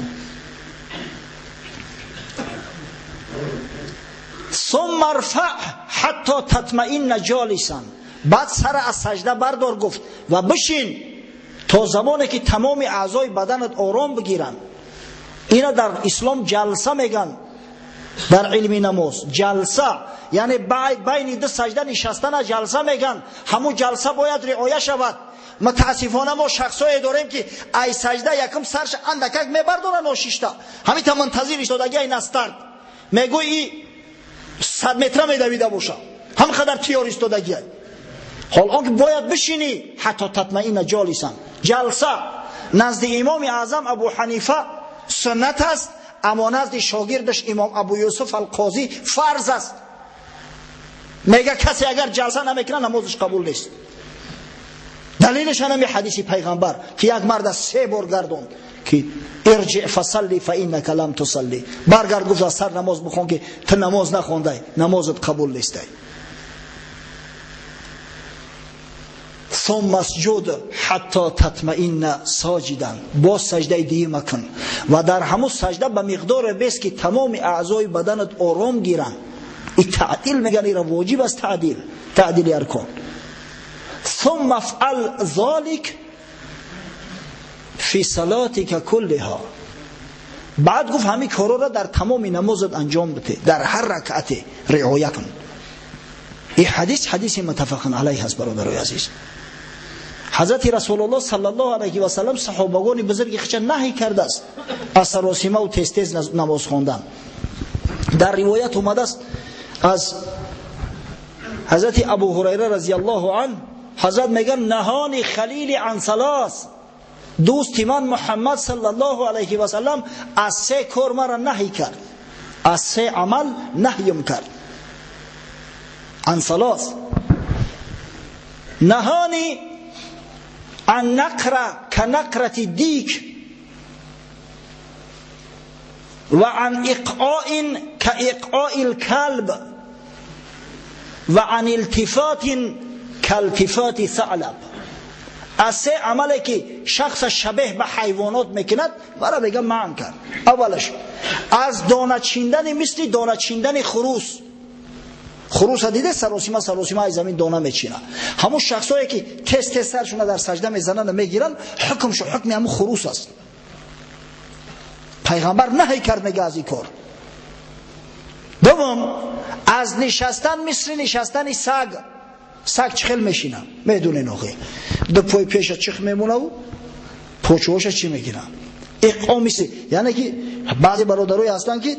ثم ارفع حتی تطمئن جالسا. بعد سر از سجده بردار گفت و بشین تا زمانی که تمام اعضای بدنت آرام بگیرن. اینا در اسلام جلسه میگن، در علم نماز جلسه یعنی بین دو سجده نشستن جلسه میگن. همون جلسه باید رعایه شود. متاسفانه ما شخصایی داریم که ای سجده یکم سرش اندکک میبرداره ناشیشته، همین تا منتظر ایستادگی ای نسترد میگوی 100 متر میدویده باشه، هم قدر تیار ایستادگی. حال آنکه باید بشینی حتی تطمئن جالسا. جلسه نزد امام اعظم ابو حنیفه سنت است، اما نزد شاگردش امام ابو یوسف القاضی فرض است. میگه کسی اگر جلسه نمیکنه نمازش قبول نیست. Далилаш ҳами ҳадиси пайғамбар ки як мард аз се бор гардонд ки ارجع فصلی فانک لم تصلی، برگرد گفت از سر نماز بخون که تو نماز نخوندی، نمازت قبول نیستی. ثم اسجد حتی تطمئن ساجدا، باز سجده دیگه مکن و در همون سجده به مقدار بس که تمام اعضای بدنت آرام گیرن. این تعدیل میگن، این واجب است، تعدیل، تعدیل ارکان. ثم افعل ذلك فی صلاتک کلها، بعد گفت همین کارا را در تمام نمازت انجام بده، در هر رکعت رعایت کن. این حدیث حدیث متفق علیه است برادرای عزیز. حضرت رسول الله صلی الله علیه و سلم صحابگان بزرگ خودش نهی کرده است از سراسیمه و تیز تیز نماز خواندن. در روایت اومده است از حضرت ابو هریره رضی الله عنه، حضرت میگن نهانی خلیل عن ثلاث، دوست من محمد صلی الله علیه و سلم از سه کار مرا نهی کرد، از سه عمل نهیم کرد. عن ثلاث نهانی عن نقره کنقرة دیک و عن اقعاء كاقعاء الكلب و عن التفات كالتفات ثعلب. از سه عملی که شخص شبیه به حیوانات میکند مرا بگم منع کرد. اولش از دانه چیندن مثل دانه چیندن خروس. خروس دیده سراسیمه سراسیمه از زمین دانه میچینه. همون شخصایی که تست تست سرشون در سجده میزنن و میگیرن، حکمش حکم همون خروس است. پیغمبر نهی کرد میگه از این کار. دوم از نشستن مثل نشستن سگ. سگ چخل میشینه، میدونه نوخه دو پای پیش چخ میمونه و پوچوش چی میگیرن. اقام مثل، یعنی که بعضی برادرای هستن که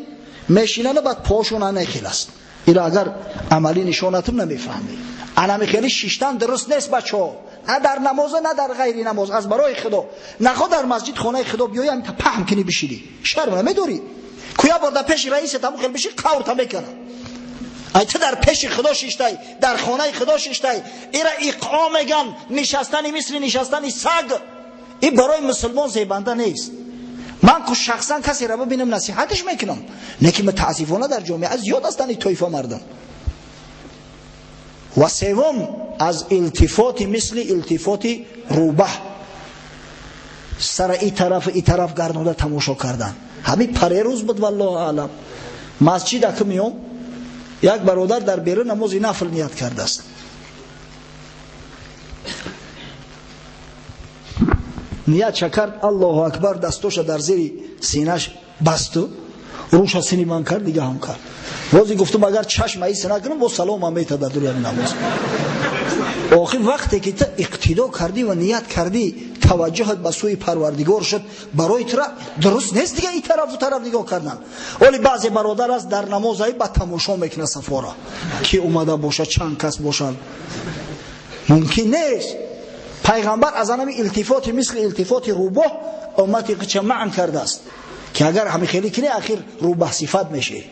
میشینن و بعد پاشون نخیل است. اینا اگر عملی نشونتون نمیفهمی. انمی خیلی شیشتن درست نیست بچه‌ها، نه در نماز نه در غیر نماز. از برای خدا نخوا در مسجد خانه خدا بیای هم تا پهم کنی بشینی، شرم نمیداری. کویا بار در پیش رئیس تمو خیلی بشی قورت میکنه. ای تو در پیش خدا شیشتای، در خانه خدا شیشتای، ایرا اقام میگن نشستن مثل نشستن سگ. این برای مسلمان زیبنده نیست. من که شخصا کسی را ببینم نصیحتش میکنم، نه که متاسفانه در جامعه زیاد هستن این طایفه مردم. و سوم از التفات مثل التفات روبه، سر این طرف این طرف گردانده تماشا کردن. همین پریروز بود والله اعلم، مسجد که میام یک برادر در بیرون نماز نفل نیت کرده است. نیت کرد الله اکبر، دستوش در زیر سینه‌اش بست و روش سینی من کرد، دیگه هم کرد. بازی گفتم اگر چشم ای سینه کنم با سلام هم میته در دنیا نماز. آخر وقتی که تو اقتدا کردی و نیت کردی، توجهت به سوی پروردگار شد، برای تو درست نیست دیگه این طرف و طرف نگاه کردن. ولی بعضی برادر است در نماز ای با تماشا میکنه صفارا که اومده باشه چند کس باشن، ممکن نیست. پیغمبر از انمی التفات مثل التفات روبه امتی قچه معن کرده است که اگر همی خیلی کنی اخیر روبه صفت میشه،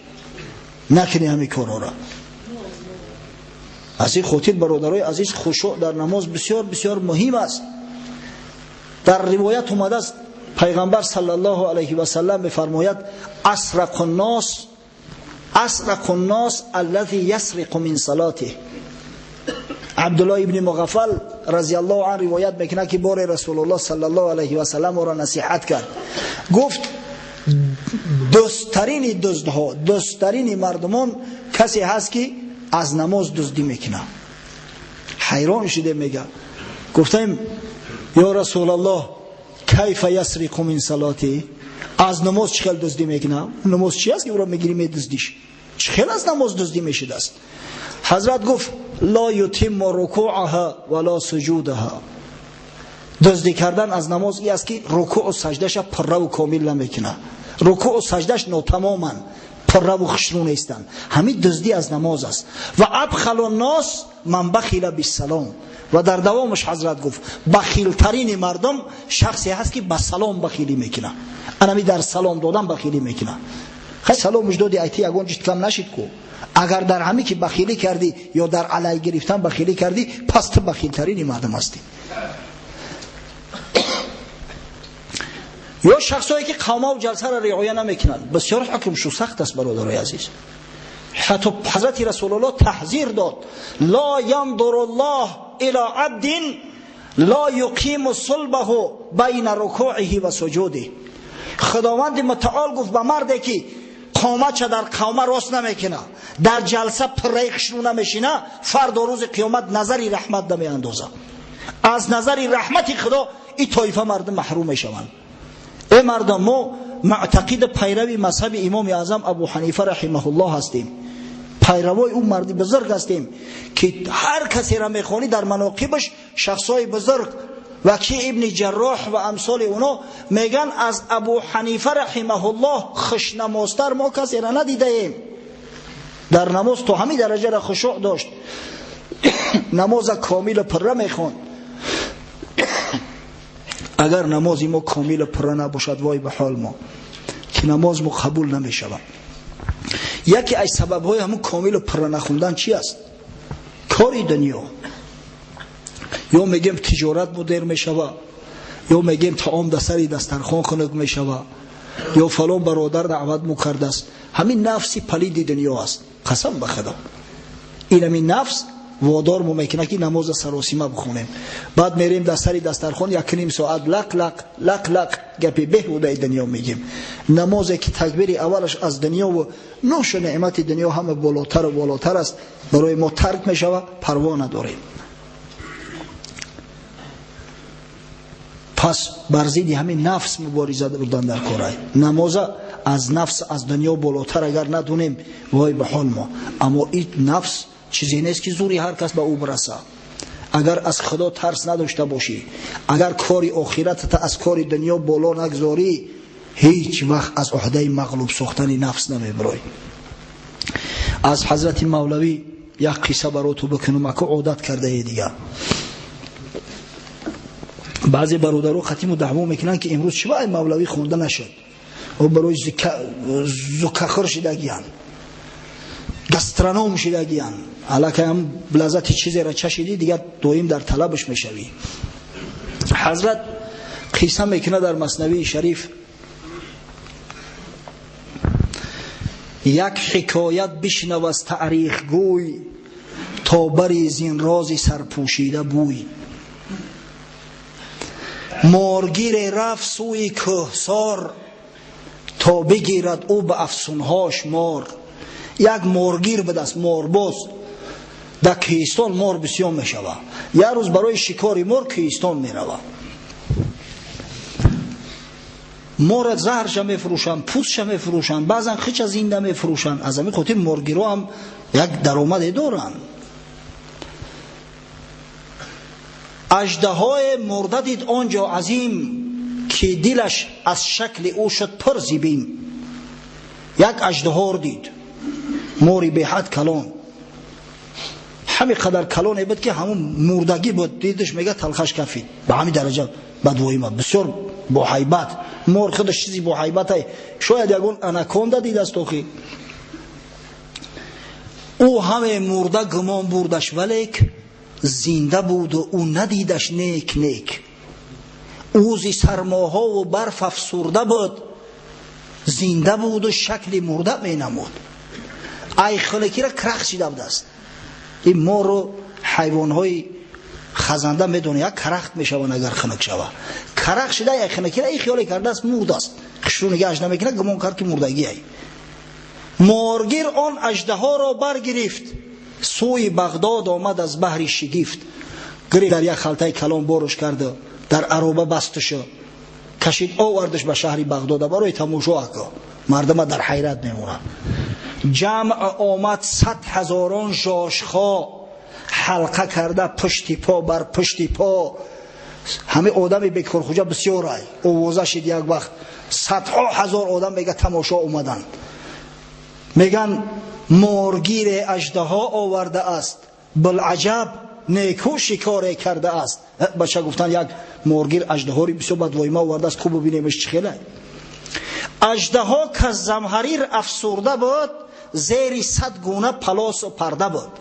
نکنی همی کارا را. از این خاطر برادرای عزیز خشوع در نماز بسیار بسیار مهم است. در روایت اومده است پیغمبر صلی الله علیه و سلم میفرماید اسرق الناس، اسرق الناس الذی یسرق من صلاته. عبدالله ابن مغفل رضی الله عنه روایت میکنه که بار رسول الله صلی الله علیه و سلم را نصیحت کرد، گفت دزدترین دزدها، دزدترین مردمان کسی هست که از نماز دزدی میکنه. حیران شده میگه، گفتیم یا رسول الله کیف یسرق من صلاتی، از نماز چخل دزدی میکنه؟ نماز چی است که او را میگیری میدزدیش؟ چخل از نماز دزدی میشد است؟ حضرت گفت لا یتم رکوعها ولا سجودها. دزدی کردن از نماز ای است که رکوع و سجدهش پره و کامل نمیکنه، رکوع و سجدهش ناتمامن، پره و خشنو نیستن. همین دزدی از نماز است. و ابخل الناس من بخل بالسلام. و در دوامش حضرت گفت بخیلترین مردم شخصی هست که به سلام بخیلی میکنه، انمی در سلام دادن بخیلی میکنه. خیلی سلامش دادی ایتی یگان چیز کم نشید کو. اگر در همی که بخیلی کردی یا در علی گرفتن بخیلی کردی، پس تو بخیلترین مردم هستی. Ё шахсое ки қавма ва ҷалсаро риоя намекунанд, бисёр ҳукмшу сахт аст, бародарои азиз. Ҳатто ҳазрати Расулуллоҳ таҳзир дод: ла яндуру ллоҳ ила абдин ла юқиму сулбаҳу байна рукуъиҳи ва суҷудиҳ. Худованди мутаол гуфт ба марде ки қоматша дар қавма рост намекуна, дар ҷалса пурраи хушрӯ намешина, фардо рӯзи қиёмат назари раҳмат намеандоза. Аз назари раҳмати Худо ин тоифа мардум маҳрум мешаванд. Э мардум, мо муътақиди пайрави мазҳаби имоми аъзам Абу Ҳанифа раҳимаҳуллоҳ ҳастем, пайравои ӯ марди бузург ҳастем ки ҳар касеро мехонӣ дар манокибаш шахсҳои бузург, Вакӣ ибни Ҷарроҳ ва амсоли оно меган аз Абу Ҳанифа раҳимаҳуллоҳ хушнамозтар мо касеро надидаем. Дар намоз то ҳамин дараҷаро хушӯъ дошт, намоза комилу пурра мехонд. Агар намози мо комилу пурра набошад, вой ба ҳол мо, ки намоз мо қабул намешавад. Яке аз сабабҳои ҳамун комилу пурра нахондан чи аст? Кори дунё. Ё мегем тиҷорат мудир мешава, ё мегем таом дар сари дастархон хунук мешава, ё фалон бародар даъват мукардааст. Ҳамин нафси палиди дунё аст. Қасам ба Худо, ин ҳамин нафс водор мо мекунад ки намоза саросима бихонем. Баъд мерем дар сари дастархон як ним соат лақ лақ лақ лақ гапи беҳудаи дунё мегем. Намозе ки такбири аввалаш аз дунё ва нӯшу неъмати дунё ҳама болотару болотар аст, барои мо тарк мешавад, парво надорем. Пас бар зидди ҳамин нафс мубориза бурдан дар корай. Намоза аз нафс, аз дунё болотар агар надонем, вой ба ҳол мо. Аммо ин нафс чизе нест ки зури ҳар кас ба ӯ бираса. Агар аз Худо тарс надошта бошӣ, агар кори охиратата аз кори дунё боло нагзорӣ, ҳеҷ вақт аз уҳдаи мағлуб сохтани нафс намебирой. Аз ҳазрати Мавлавӣ як қисса бароту бикунам, аку одат кардае дигар. Баъзе бародаро хатиму даъво мекунанд ки имрӯз чӣ вай Мавлавӣ хонда нашуд, ӯ барои зукахӯр шидагиян, гастроном шидагиян. Аллакай ҳам лаззати чизеро чашидӣ, дигар доим дар талабаш мешавӣ. Ҳазрат қисса мекунад дар Маснавии Шариф: як ҳикоят бишнав аз таърихгӯй, то бари зин рози сарпӯшида бӯй. Моргире рафт сӯи кӯҳсор, то бигирад ӯ ба афсунҳош мор. Як моргир будаст, морбоз. Дар кӯҳистон мор бисёр мешавад. Як рӯз барои шикори мор кӯҳистон меравад. Мора заҳрша мефурӯшанд, пӯстша мефурӯшанд, баъзан хича зинда мефурӯшанд. Аз ҳамин хотир моргиро ҳам як даромаде доранд. Аждаҳое мурда дид он ҷо азим, ки дилаш аз шакли ӯ шуд пур зибим. Як аждаҳор дид, мори беҳад калон, ҳамин қадар калоне буд ки ҳамун мурдагӣ буд. Дидаш мега талхаш кафид, ба ҳамин дараҷа бадвоима, бисёр боҳайбат. Мор худаш чизи боҳайбатай, шояд ягон анаконда дидаст охи. Ӯ ҳаме мурда гумон бурдаш, валек зинда буду ӯ надидаш нек нек. Ӯ зи сармоҳову барф афсурда буд, зинда буду шакли мурда менамуд. Ай хунукира крах шида будааст. Ин мору ҳайвонҳои хазанда медонӣ, як карахт мешаванд агар хунук шава. Карах шида ай хунукира ин хиёле кардааст мурдааст, хушрӯ нигаҳаш намекунад, гумон кард ки мурдагиай. Моргир он аждаҳоро баргирифт, сӯи Бағдод омад аз баҳри шигифт. Гирифт дар як халтаи калон боруш карду дар ароба бастушу кашид овардаш ба шаҳри Бағдода барои тамошо. Ако мардума дар ҳайрат мемонад. Ҷамъ омад 100 ҳазорон жошхо, ҳалқа карда пушти по бар пушти по. Ҳамин одами бекорхуҷа бисёр ай овоза шид як вақт садҳо ҳазор одам мега тамошо омаданд. Меган моргире аждаҳо овардааст, билаҷаб неку шикоре кардааст. Бача гуфтан як моргир аждаҳори бисёр бадвоима овардааст, хуб бибинемш чӣ хеле. Аждаҳо ки замҳарир афсурда буд, зери 100 гуна палосу парда буд.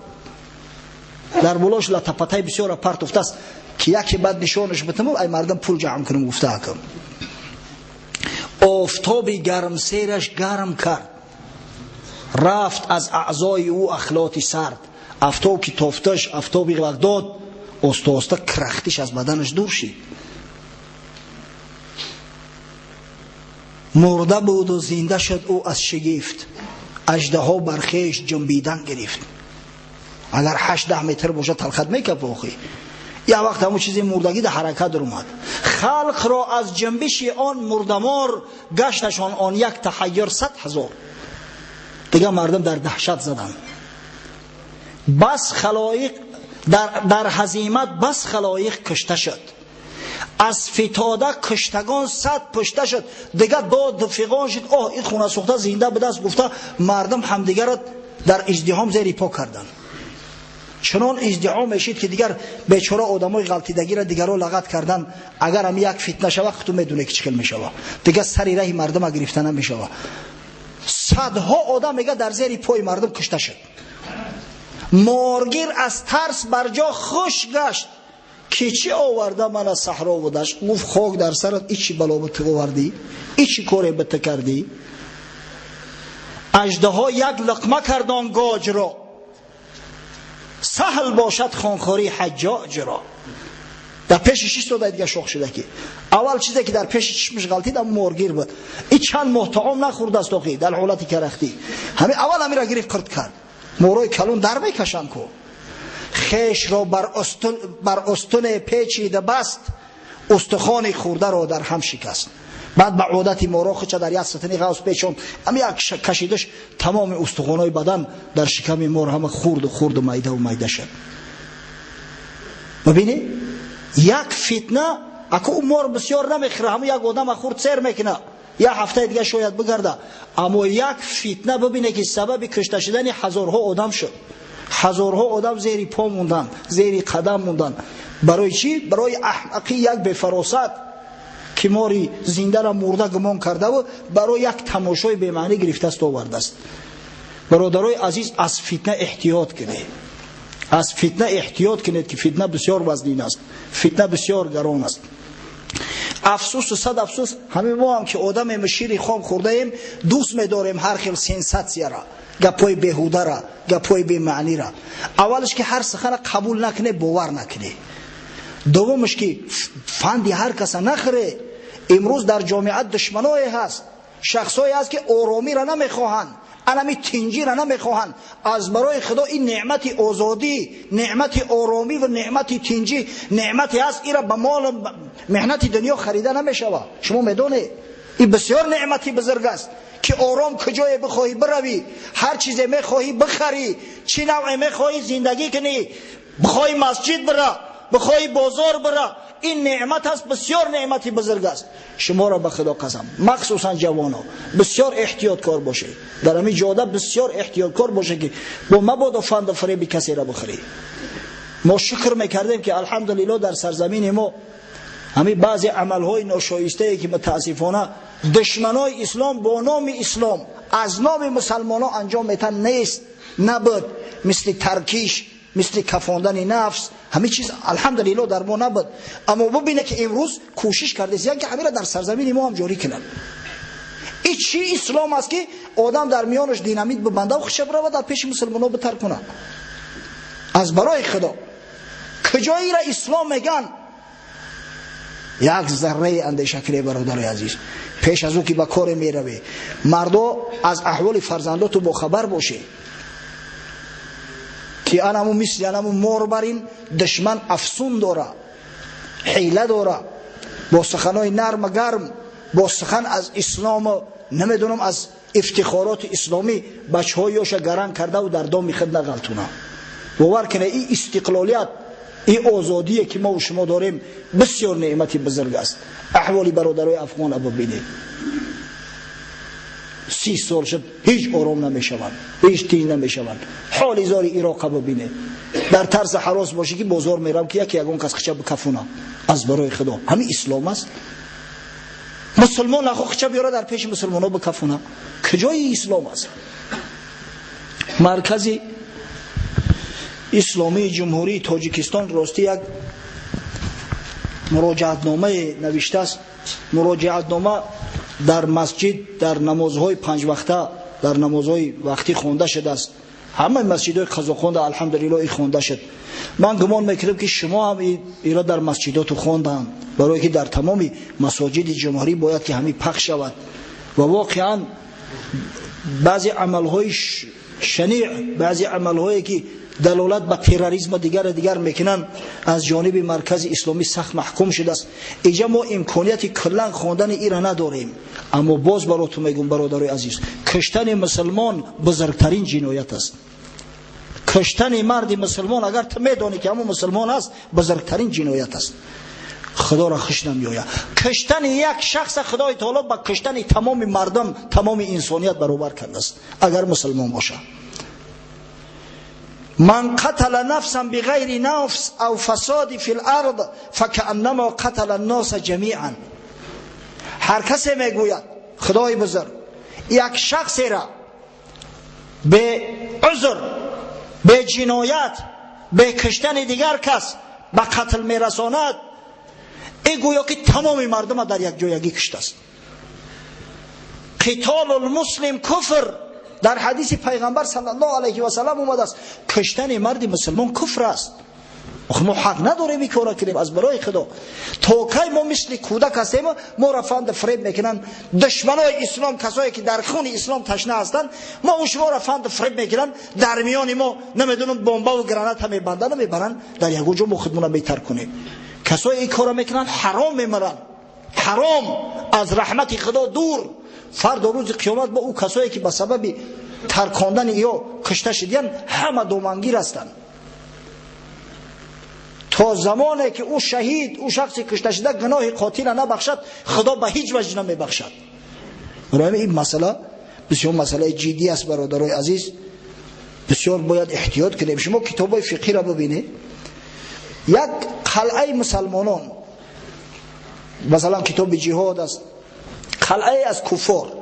Дар болош латапатай бисёра партуфтааст ки яке баъд нишонаш битаму ай мардам пул ҷамъ кунам гуфта акам. Офтоби гармсераш гарм кард, рафт аз аъзои ӯ ахлоти сард. Афтоб ки тофташ, афтоби Бағдод, оста оста крахтиш аз баданаш дур шид. Мурда буд у зинда шуд ӯ аз шигифт, аждаҳо бар хеш ҷунбидан гирифт. Агар 8-10 метр бошад талхат мекапа охи. Як вақт ҳамон чизи мурдагӣ дар ҳаракат омад. Халқро аз ҷунбиши он мурдамор гашташон он як таҳайюр 100 000. Дигар мардум дар даҳшат заданд. Бас халоиқ дар ҳазимат, бас халоиқ кушта шуд. Аз фитода куштагон 100 пушта шуд. Дигар дод фиғон шуд. Оҳ, ин хона сӯхта зинда будаст, гуфта мардум ҳамдигарро дар издиҳом зери по карданд. Чунон издиҳом мешид ки дигар бечора одамои ғалтидагиро дигарро лағат кардан. Агар ҳам як фитна шава, худту медоне ки чӣ хел мешава. Дигар сари раҳи мардума гирифта намешава. Садҳо одам мега дар зери пои мардум кушта шуд. Моргир аз тарс бар ҷо хуш гашт, ки чӣ оварда ман аз саҳро будаш. Гуфт хок дар сарат, ичи бало ба ту овардӣ, ичи коре ба ту кардӣ. Аждаҳо як луқма кард он гоҷро, саҳл бошад хонхории ҳаҷҷоҷро. Дар пеши шиш сода дига шох шуда ки аввал чизе ки дар пеши чишмаш ғалтид ам моргир буд. И чанд моҳ таом нахӯрдааст охи дар ҳолати карахтӣ. Ҳами аввал ҳамира гирифт қирт кард. Морои калон дар мекашанд ку. Хешро бар устуне печида баст, устухони хӯрдаро дар ҳам шикаст. Баъд ба одати моро хуча дар як сатини ғавс печон, ҳами як кашидаш тамоми устухонҳои бадан дар шиками мор ҳама хурду хурду майдаву майда шуд. Мебинӣ? Як фитна, аку ӯ мор бисёр намехӯра, ҳама як одама хурд сер мекуна, як ҳафтаи дига шояд бигарда. Аммо як фитна бибине ки сабаби кушта шудани ҳазорҳо одам шуд. Ҳазорҳо одам зери по монданд, зери қадам монданд. Барои чӣ? Барои аҳмақи як бефаросат ки мори зиндаро мурда гумон кардаву барои як тамошои бемаънӣ гирифтааст овардааст. Бародарои азиз, аз фитна эҳтиёт кунед. Аз фитна эҳтиёт кунед ки фитна бисёр вазнин аст, фитна бисёр гарон аст. Афсӯсу сад афсӯс, ҳамин мо ҳам ки одамем шири хом хӯрдаем, дӯст медорем ҳар хел сенсатсияра, гапҳои беҳудара, гапҳои бемаънира. Аввалаш ки ҳар сухана қабул накунед, бовар накунед. Дуввумаш ки фанди ҳар каса нахӯре. Имрӯз дар ҷомеа душманое ҳаст, шахсое ҳаст ки оромиро намехоҳанд, анами тинҷиро намехоҳанд. Аз барои Худо ин неъмати озодӣ, неъмати оромӣ ва неъмати тинҷӣ неъмате ҳаст, ира ба мол меҳнати дунё харида намешавад. Шумо медонед ин бисёр неъмати бузург аст ки ором куҷое бихоҳӣ биравӣ, ҳар чизе мехоҳӣ бихарӣ, чӣ навъе мехоҳӣ зиндагӣ кунӣ, бихоҳӣ масҷид бира, бихоҳӣ бозор бира. Ин неъмат аст, бисёр неъмати бузург аст. Шуморо ба Худо қасам, махсусан ҷавоно, бисёр эҳтиёткор бошед. Дар ҳамин ҷода бисёр эҳтиёткор бошед ки бо мабодо фанду фиреби касеро бихӯред. Мо шукр мекардем ки алҳамдулиллоҳ дар сарзамини мо ҳамин баъзе амалҳои ношоистае ки мутаассифона душманои ислом бо номи ислом аз номи мусалмонҳо анҷом метан нест, набуд. Мисли таркиш, мисли кафондани нафс, ҳамин чиз алҳамдулиллоҳ дар мо набуд. Аммо бубине ки имрӯз кӯшиш кардааст ки ҳаминро дар сарзамини мо ҳам ҷорӣ кунанд. Ин чӣ ислом аст ки одам дар миёнаш динамит бибандаву хиша бирава дар пеши мусалмонҳо битаркунад? Аз барои Худо куҷоиро ислом меган? Як зарраи андеша кунед, бародари азиз, пеш аз ӯ ки ба коре меравӣ, мардо аз аҳволи фарзандоту бохабар бошед ки анаму мисли анаму мор бар ин душман афсун дора, ҳила дора, бо суханои нарма гарм, бо сухан аз ислому намедонам аз ифтихороти исломӣ бачаҳои ёша гаранг кардаву дар доми худ нағалтуна. Бовар кунед, ин истиқлолият, ин озодие ки мо шумо дорем бисёр неъмати бузург аст. Аҳволи бародарои афғона бибинед. 30 сол шуд ҳеҷ ором намешаванд, ҳеҷ тинҷ намешаванд. Ҳоли зори Ироқа бибинед. Дар тарси ҳарос бошӣ ки бозор мерам ки яке ягон кас хича бикафуна. Аз барои Худо ҳамин ислом аст. Мусулмон нахо хича биёра дар пеши мусулмонҳо бикафуна. Куҷои ислом аст? Маркази исломии Ҷумҳурии Тоҷикистон ростӣ як муроҷиатномае навиштааст. Муроҷиатнома дар масҷид дар намозҳои панҷвақта, дар намозҳои вақтӣ хонда шудааст. Ҳамаи масҷидҳои Қазоқхонда алҳамдулиллоҳ ин хонда шуд. Ман гумон мекунам ки шумо ҳам инро дар масҷидоту хонданд, барое ки дар тамоми масоҷиди ҷумҳурӣ бояд ки ҳамин пахш шавад. Ва воқеан баъзе амалҳои шаниъ, баъзе амалҳое ки далолат ба терроризм ва дигар дигар мекунанд, аз ҷониби маркази исломӣ сахт маҳкум шудааст. Инҷа мо имконияти куллан хондани инро надорем, аммо боз баротун мегӯм, бародарои азиз, куштани мусулмон бузургтарин ҷиноят аст. Куштани марди мусулмон, агар ту медонӣ ки ҳамон мусулмон аст, бузургтарин ҷиноят аст. Худоро хуш намеояд. Куштани як шахс Худои таоло ба куштани тамоми мардум, тамоми инсоният баробар кардааст, агар мусулмон бошад. من قتل نفسا بغیر نفس او فساد فی الارض فكأنما قتل الناس جمیعا. هر کسی میگوید خدای بزرگ یک شخصی را به عذر، به جنایت، به کشتن دیگر کس به قتل میرساند، این گویا که تمام مردم در یک جایگی کشته است. قتال المسلم کفر، در حدیث پیغمبر صلی الله علیه و سلم اومده است کشتن مرد مسلمان کفر است. ما حق نداریم این کارا کنیم از برای خدا. تا کی ما مثل کودک هستیم، ما را فند فریب میکنن دشمنای اسلام، کسایی که در خون اسلام تشنه هستند، ما و شما را فند فریب میکنن، در میان ما نمیدونم بمب و گرانت هم میبندن و میبرن در یک جا، ما خودمون بهتر کنیم. کسایی این کارا میکنن حرام میمرن، حرام، از رحمت خدا دور. فردا روز قیامت با او کسایی که به سبب ترکاندن یا کشته شدن همه دومنگیر هستند. تا زمانی که او شهید، او شخصی کشته شده گناه قاتل نبخشد، خدا به هیچ وجه نمیبخشد. برای این مسئله بسیار مسئله جدی است برادرای عزیز، بسیار باید احتیاط کنیم. شما کتابای فقهی را ببینید، یک قلعه مسلمانان، مثلا کتاب جهاد است، قلعه از کفار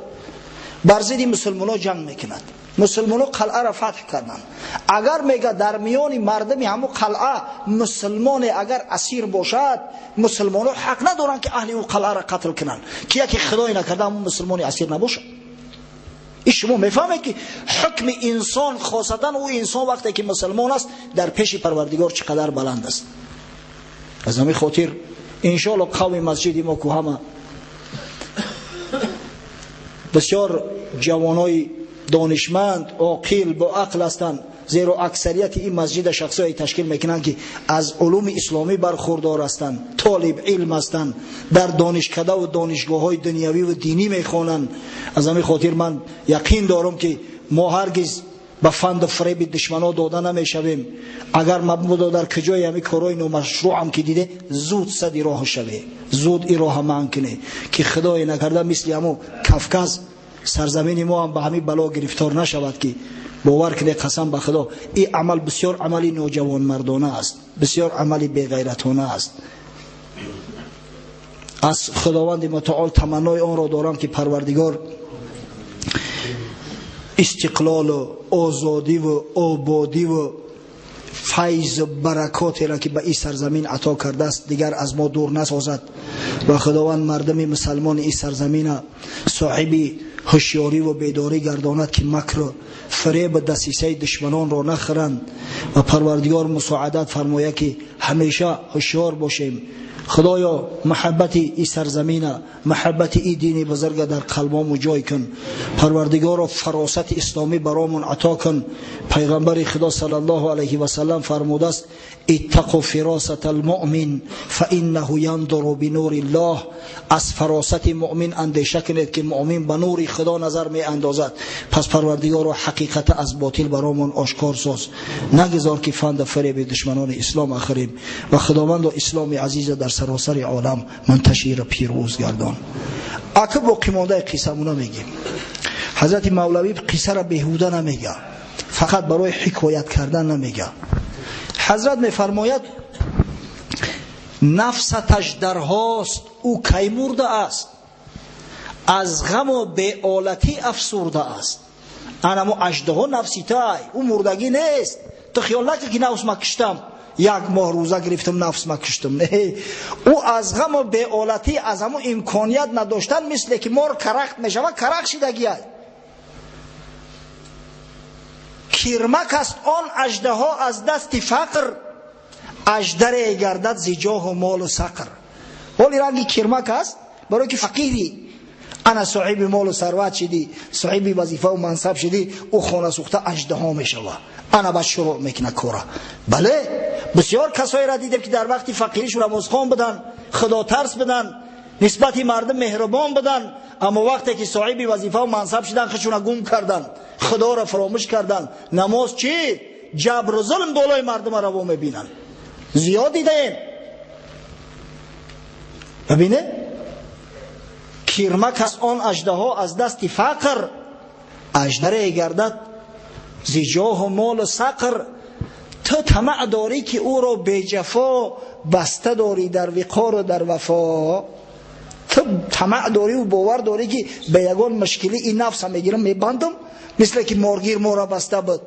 بر ضد مسلمان‌ها جنگ میکند، مسلمان‌ها قلعه را فتح کردند. اگر میگه در میان مردم همو قلعه مسلمان اگر اسیر باشد، مسلمان‌ها حق ندارند که اهل او قلعه را قتل کنند، که یکی خدای نکرده همون مسلمان اسیر نباشد. این شما میفهمید که حکم انسان، خاصتا او انسان وقتی که مسلمان است، در پیش پروردگار چقدر بلند است. از همین خاطر انشاءالله قوم مسجد ما که همه بسیار جوانای دانشمند، عاقل، با عقل هستند، زیرا اکثریت این مسجد شخصایی تشکیل میکنند که از علوم اسلامی برخوردار هستند، طالب علم هستند، در دانشکده و دانشگاه های دنیوی و دینی میخوانند. از همین خاطر من یقین دارم که ما هرگز به فند فریب دشمنا داده نمیشویم. اگر مبادا در کجای همین کارهای نامشروع هم که دیده، زود صد راه شوه، زود این راه منع کنه که خدای نکرده مثل همو کفکز سرزمین ما هم به همین بلا گرفتار نشود. که باور کنه قسم به خدا این عمل بسیار عملی نوجوان مردانه است، بسیار عملی بیغیرتانه است. از خداوند متعال تمنای آن را دارم که پروردگار استقلال و آزادی و آبادی و فیض و برکاتی را که به این سرزمین عطا کرده است دیگر از ما دور نسازد و خداوند مردم مسلمان این سرزمین صاحب هوشیاری و بیداری گرداند که مکر و فریب و دسیسه دشمنان را نخورند و پروردگار مساعدت فرماید که همیشه هوشیار باشیم. خدایا محبت ای سرزمین، محبت ای دین بزرگ در قلبامو جای کن. پروردگارا فراست اسلامی برامون عطا کن. پیغمبر خدا صلی الله علیه و سلم فرموده است اتقوا فراست المؤمن فانه ينظر بنور الله. از فراست مؤمن اندیشه کنید که مؤمن به نور خدا نظر می اندازد. پس پروردگارا حقیقت از باطل برامون آشکار ساز، نگذار که فند فریب دشمنان اسلام اخریم و خداوند و اسلام عزیز در سراسر عالم منتشر پیروز گردان. اکه باقی مانده قصه میگیم. حضرت مولوی قصه را بیهوده نمیگه، فقط برای حکایت کردن نمیگه. حضرت میفرماید نفستش درهاست او کی مرده است، از غم و بی‌آلتی افسرده است. انمو اژدها نفسی تای او مردگی نیست، تو خیال نکن که نفس ما کشتم، Як моҳ рӯза гирифтам, нафс макуштам. Не, ӯ аз ғаму беолатӣ, аз ҳамун имконият надоштан, мисле ки мор карахт мешавад, карахт шидагиай. Кирмак аст он аждаҳо аз дасти фақр, аждаре гардад зи ҷоҳу молу сақр. Ҳоли ранги кирмак аст, барои ки фақири, ана соҳиби молу сарват шидӣ, соҳиби вазифаву мансаб шидӣ, ӯ хона сӯхта аждаҳо мешавад. Ана баъд шурӯъ мекунад кора. Бале, бисёр касоеро дидем ки дар вақти фақириш намозхон буданд, худотарс буданд, нисбати мардум меҳрубон буданд, аммо вақте ки соҳиби вазифаву мансаб шиданд, худшона гум карданд, худоро фаромӯш карданд. Намоз чӣ? Ҷабру зулм болои мардума раво мебинанд. Зиёд дидаем. Бибине? Кирмак аст он аждаҳо аз дасти фақр, аждаре гардад зи ҷоҳу молу сақр. Ту тамаъ дорӣ ки ӯро беҷафо баста дорӣ дар виқору дар вафо. Ту тамаъ дорӣ бовар дорӣ ки ба ягон мушкилӣ ин нафса мегирам мебандам, мисле ки моргир мора баста буд.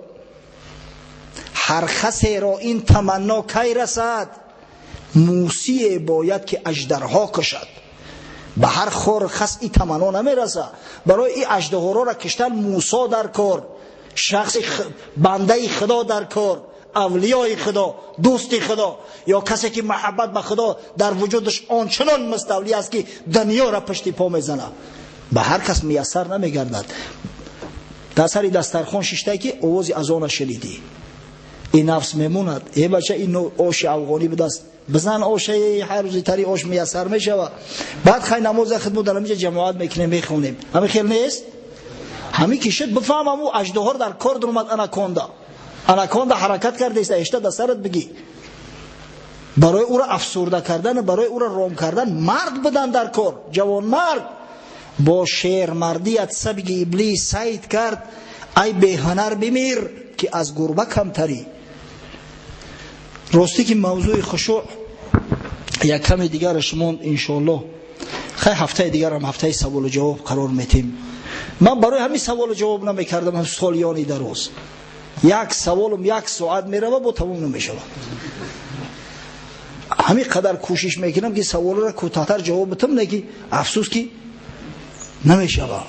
Ҳар касеро ин таманно кай расад, мусие бояд ки аждарҳо кушад. Ба ҳар хор хас ин таманно намерасад. Барои ин аждаҳоро киштан Мусо дар кор, шахси бандаи Худо дар кор, авлиёи Худо, дӯсти Худо, ё касе ки муҳаббат ба Худо дар вуҷудаш ончунон муставлӣ аст ки дунёро пушти по мезанад. Ба ҳар кас муяссар намегардад. Дар сари дастархон шиштае ки овози азона шунидӣ, ин нафс мемонад. Э бача, ин оши афғонӣ будааст, бизан ошаи ҳар рӯзи тари ош муяссар мешавад. Баъд хай намоза хидмат дар ҳаминҷа ҷамоат мекунем, мехонем. Ҳамин хел нест? Ҳамин ки шуд бифаҳмам ӯ аждаҳор дар кор даромад, анаконда. Анаконда ҳаракат кардааст, эшта дар сарат бигӣ. Барои ӯро афсурда кардан, барои ӯро ром кардан мард будан дар кор, ҷавонмард бо шермардият сабги иблис сайд кард. Ай беҳунар бимир ки аз гурба камтарӣ. Ростӣ ки мавзӯи хушӯъ як каме дигараш монд, иншоаллоҳ. Хай ҳафтаи дигарам ҳафтаи саволу ҷавоб қарор метем. Ман барои ҳамин саволу ҷавоб намекардам солиёни дароз. Як саволум як соат мерава, бо тамом намешавад. Ҳамин қадар кӯшиш мекунам ки саволро кӯтоҳтар ҷавоб битам, не ки афсӯс ки намешавад.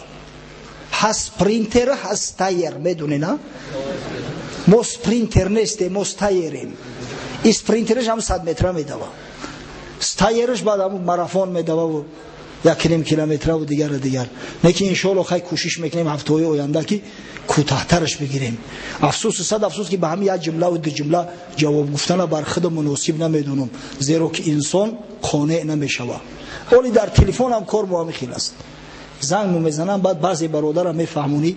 Ҳаст спринтер, ҳаст стайер, медонӣ на? Мо спринтер нестем, мо стайерем. И спринтераш ҳам 100 метра медава, стайераш баъд ҳам марафон медава, 1.5 километраву дигару дигар. Не ки иншоалло хай кӯшиш мекунем ҳафтаҳои оянда ки кӯтоҳтараш бигирем. Афсӯс, сад афсӯс ки ба ҳамин як ҷумлаву ду ҷумла ҷавоб гуфтана бар худ муносиб намедонам, зеро ки инсон қонеъ намешавад. Оли дар телефонам кор бо ҳамин хел аст. Занг мезанам, баъд баъзе бародарам мефаҳмонӣ,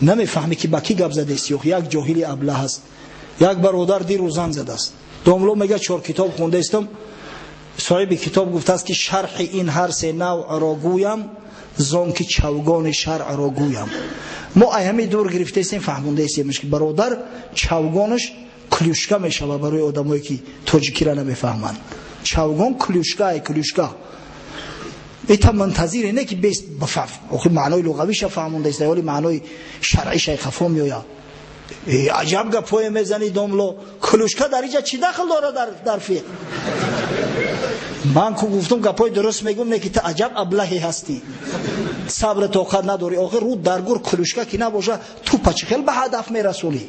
намефаҳмӣ ки ба кӣ гап задест. Як ҷоҳили аблаҳ аст. Як бародар дирӯз занг задааст. Домло мега 4 китоб хондаистам. Соҳиби китоб гуфтааст ки шарҳи ин ҳар се навъро гӯям, зон ки чавгони шаръро гӯям. Мо ай ҳамин дур гирифтаистем, фаҳмондаистем ки бародар чавгонаш клюшка мешавад барои одамое ки тоҷикиро намефаҳманд. Чавгон клюшка, ай клюшка. Ита мунтазире не ки бес бафаҳм. Охи маънои луғавиша фаҳмондаист, вале маънои шаръиша хафо меояд. Аҷаб гапое мезанӣ домло, клюшка дар инҷа чӣ дахл дорад дар фиқҳ? Ман ку гуфтам гапои дуруст мегӯм, не ки ту аҷаб аблаҳе ҳастӣ, сабр тоқат надорӣ. Охир рӯ дар гур клюшка ки набоша, тупа чӣ хел ба ҳадаф мерасонӣ?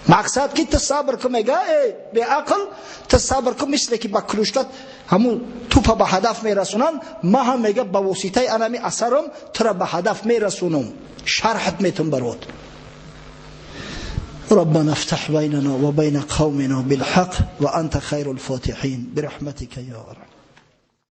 Мақсад ки ту сабр ку, мега э беақл, ту сабр ку, мисле ки ба клюшка ҳамун тупа ба ҳадаф мерасонанд, ман ҳам мега ба воситаи анами асарам тура ба ҳадаф мерасонам, шарҳат метум барот. ربنا افتح بيننا وبين قومنا بالحق وأنت خير الفاتحين برحمتك يا أرحم.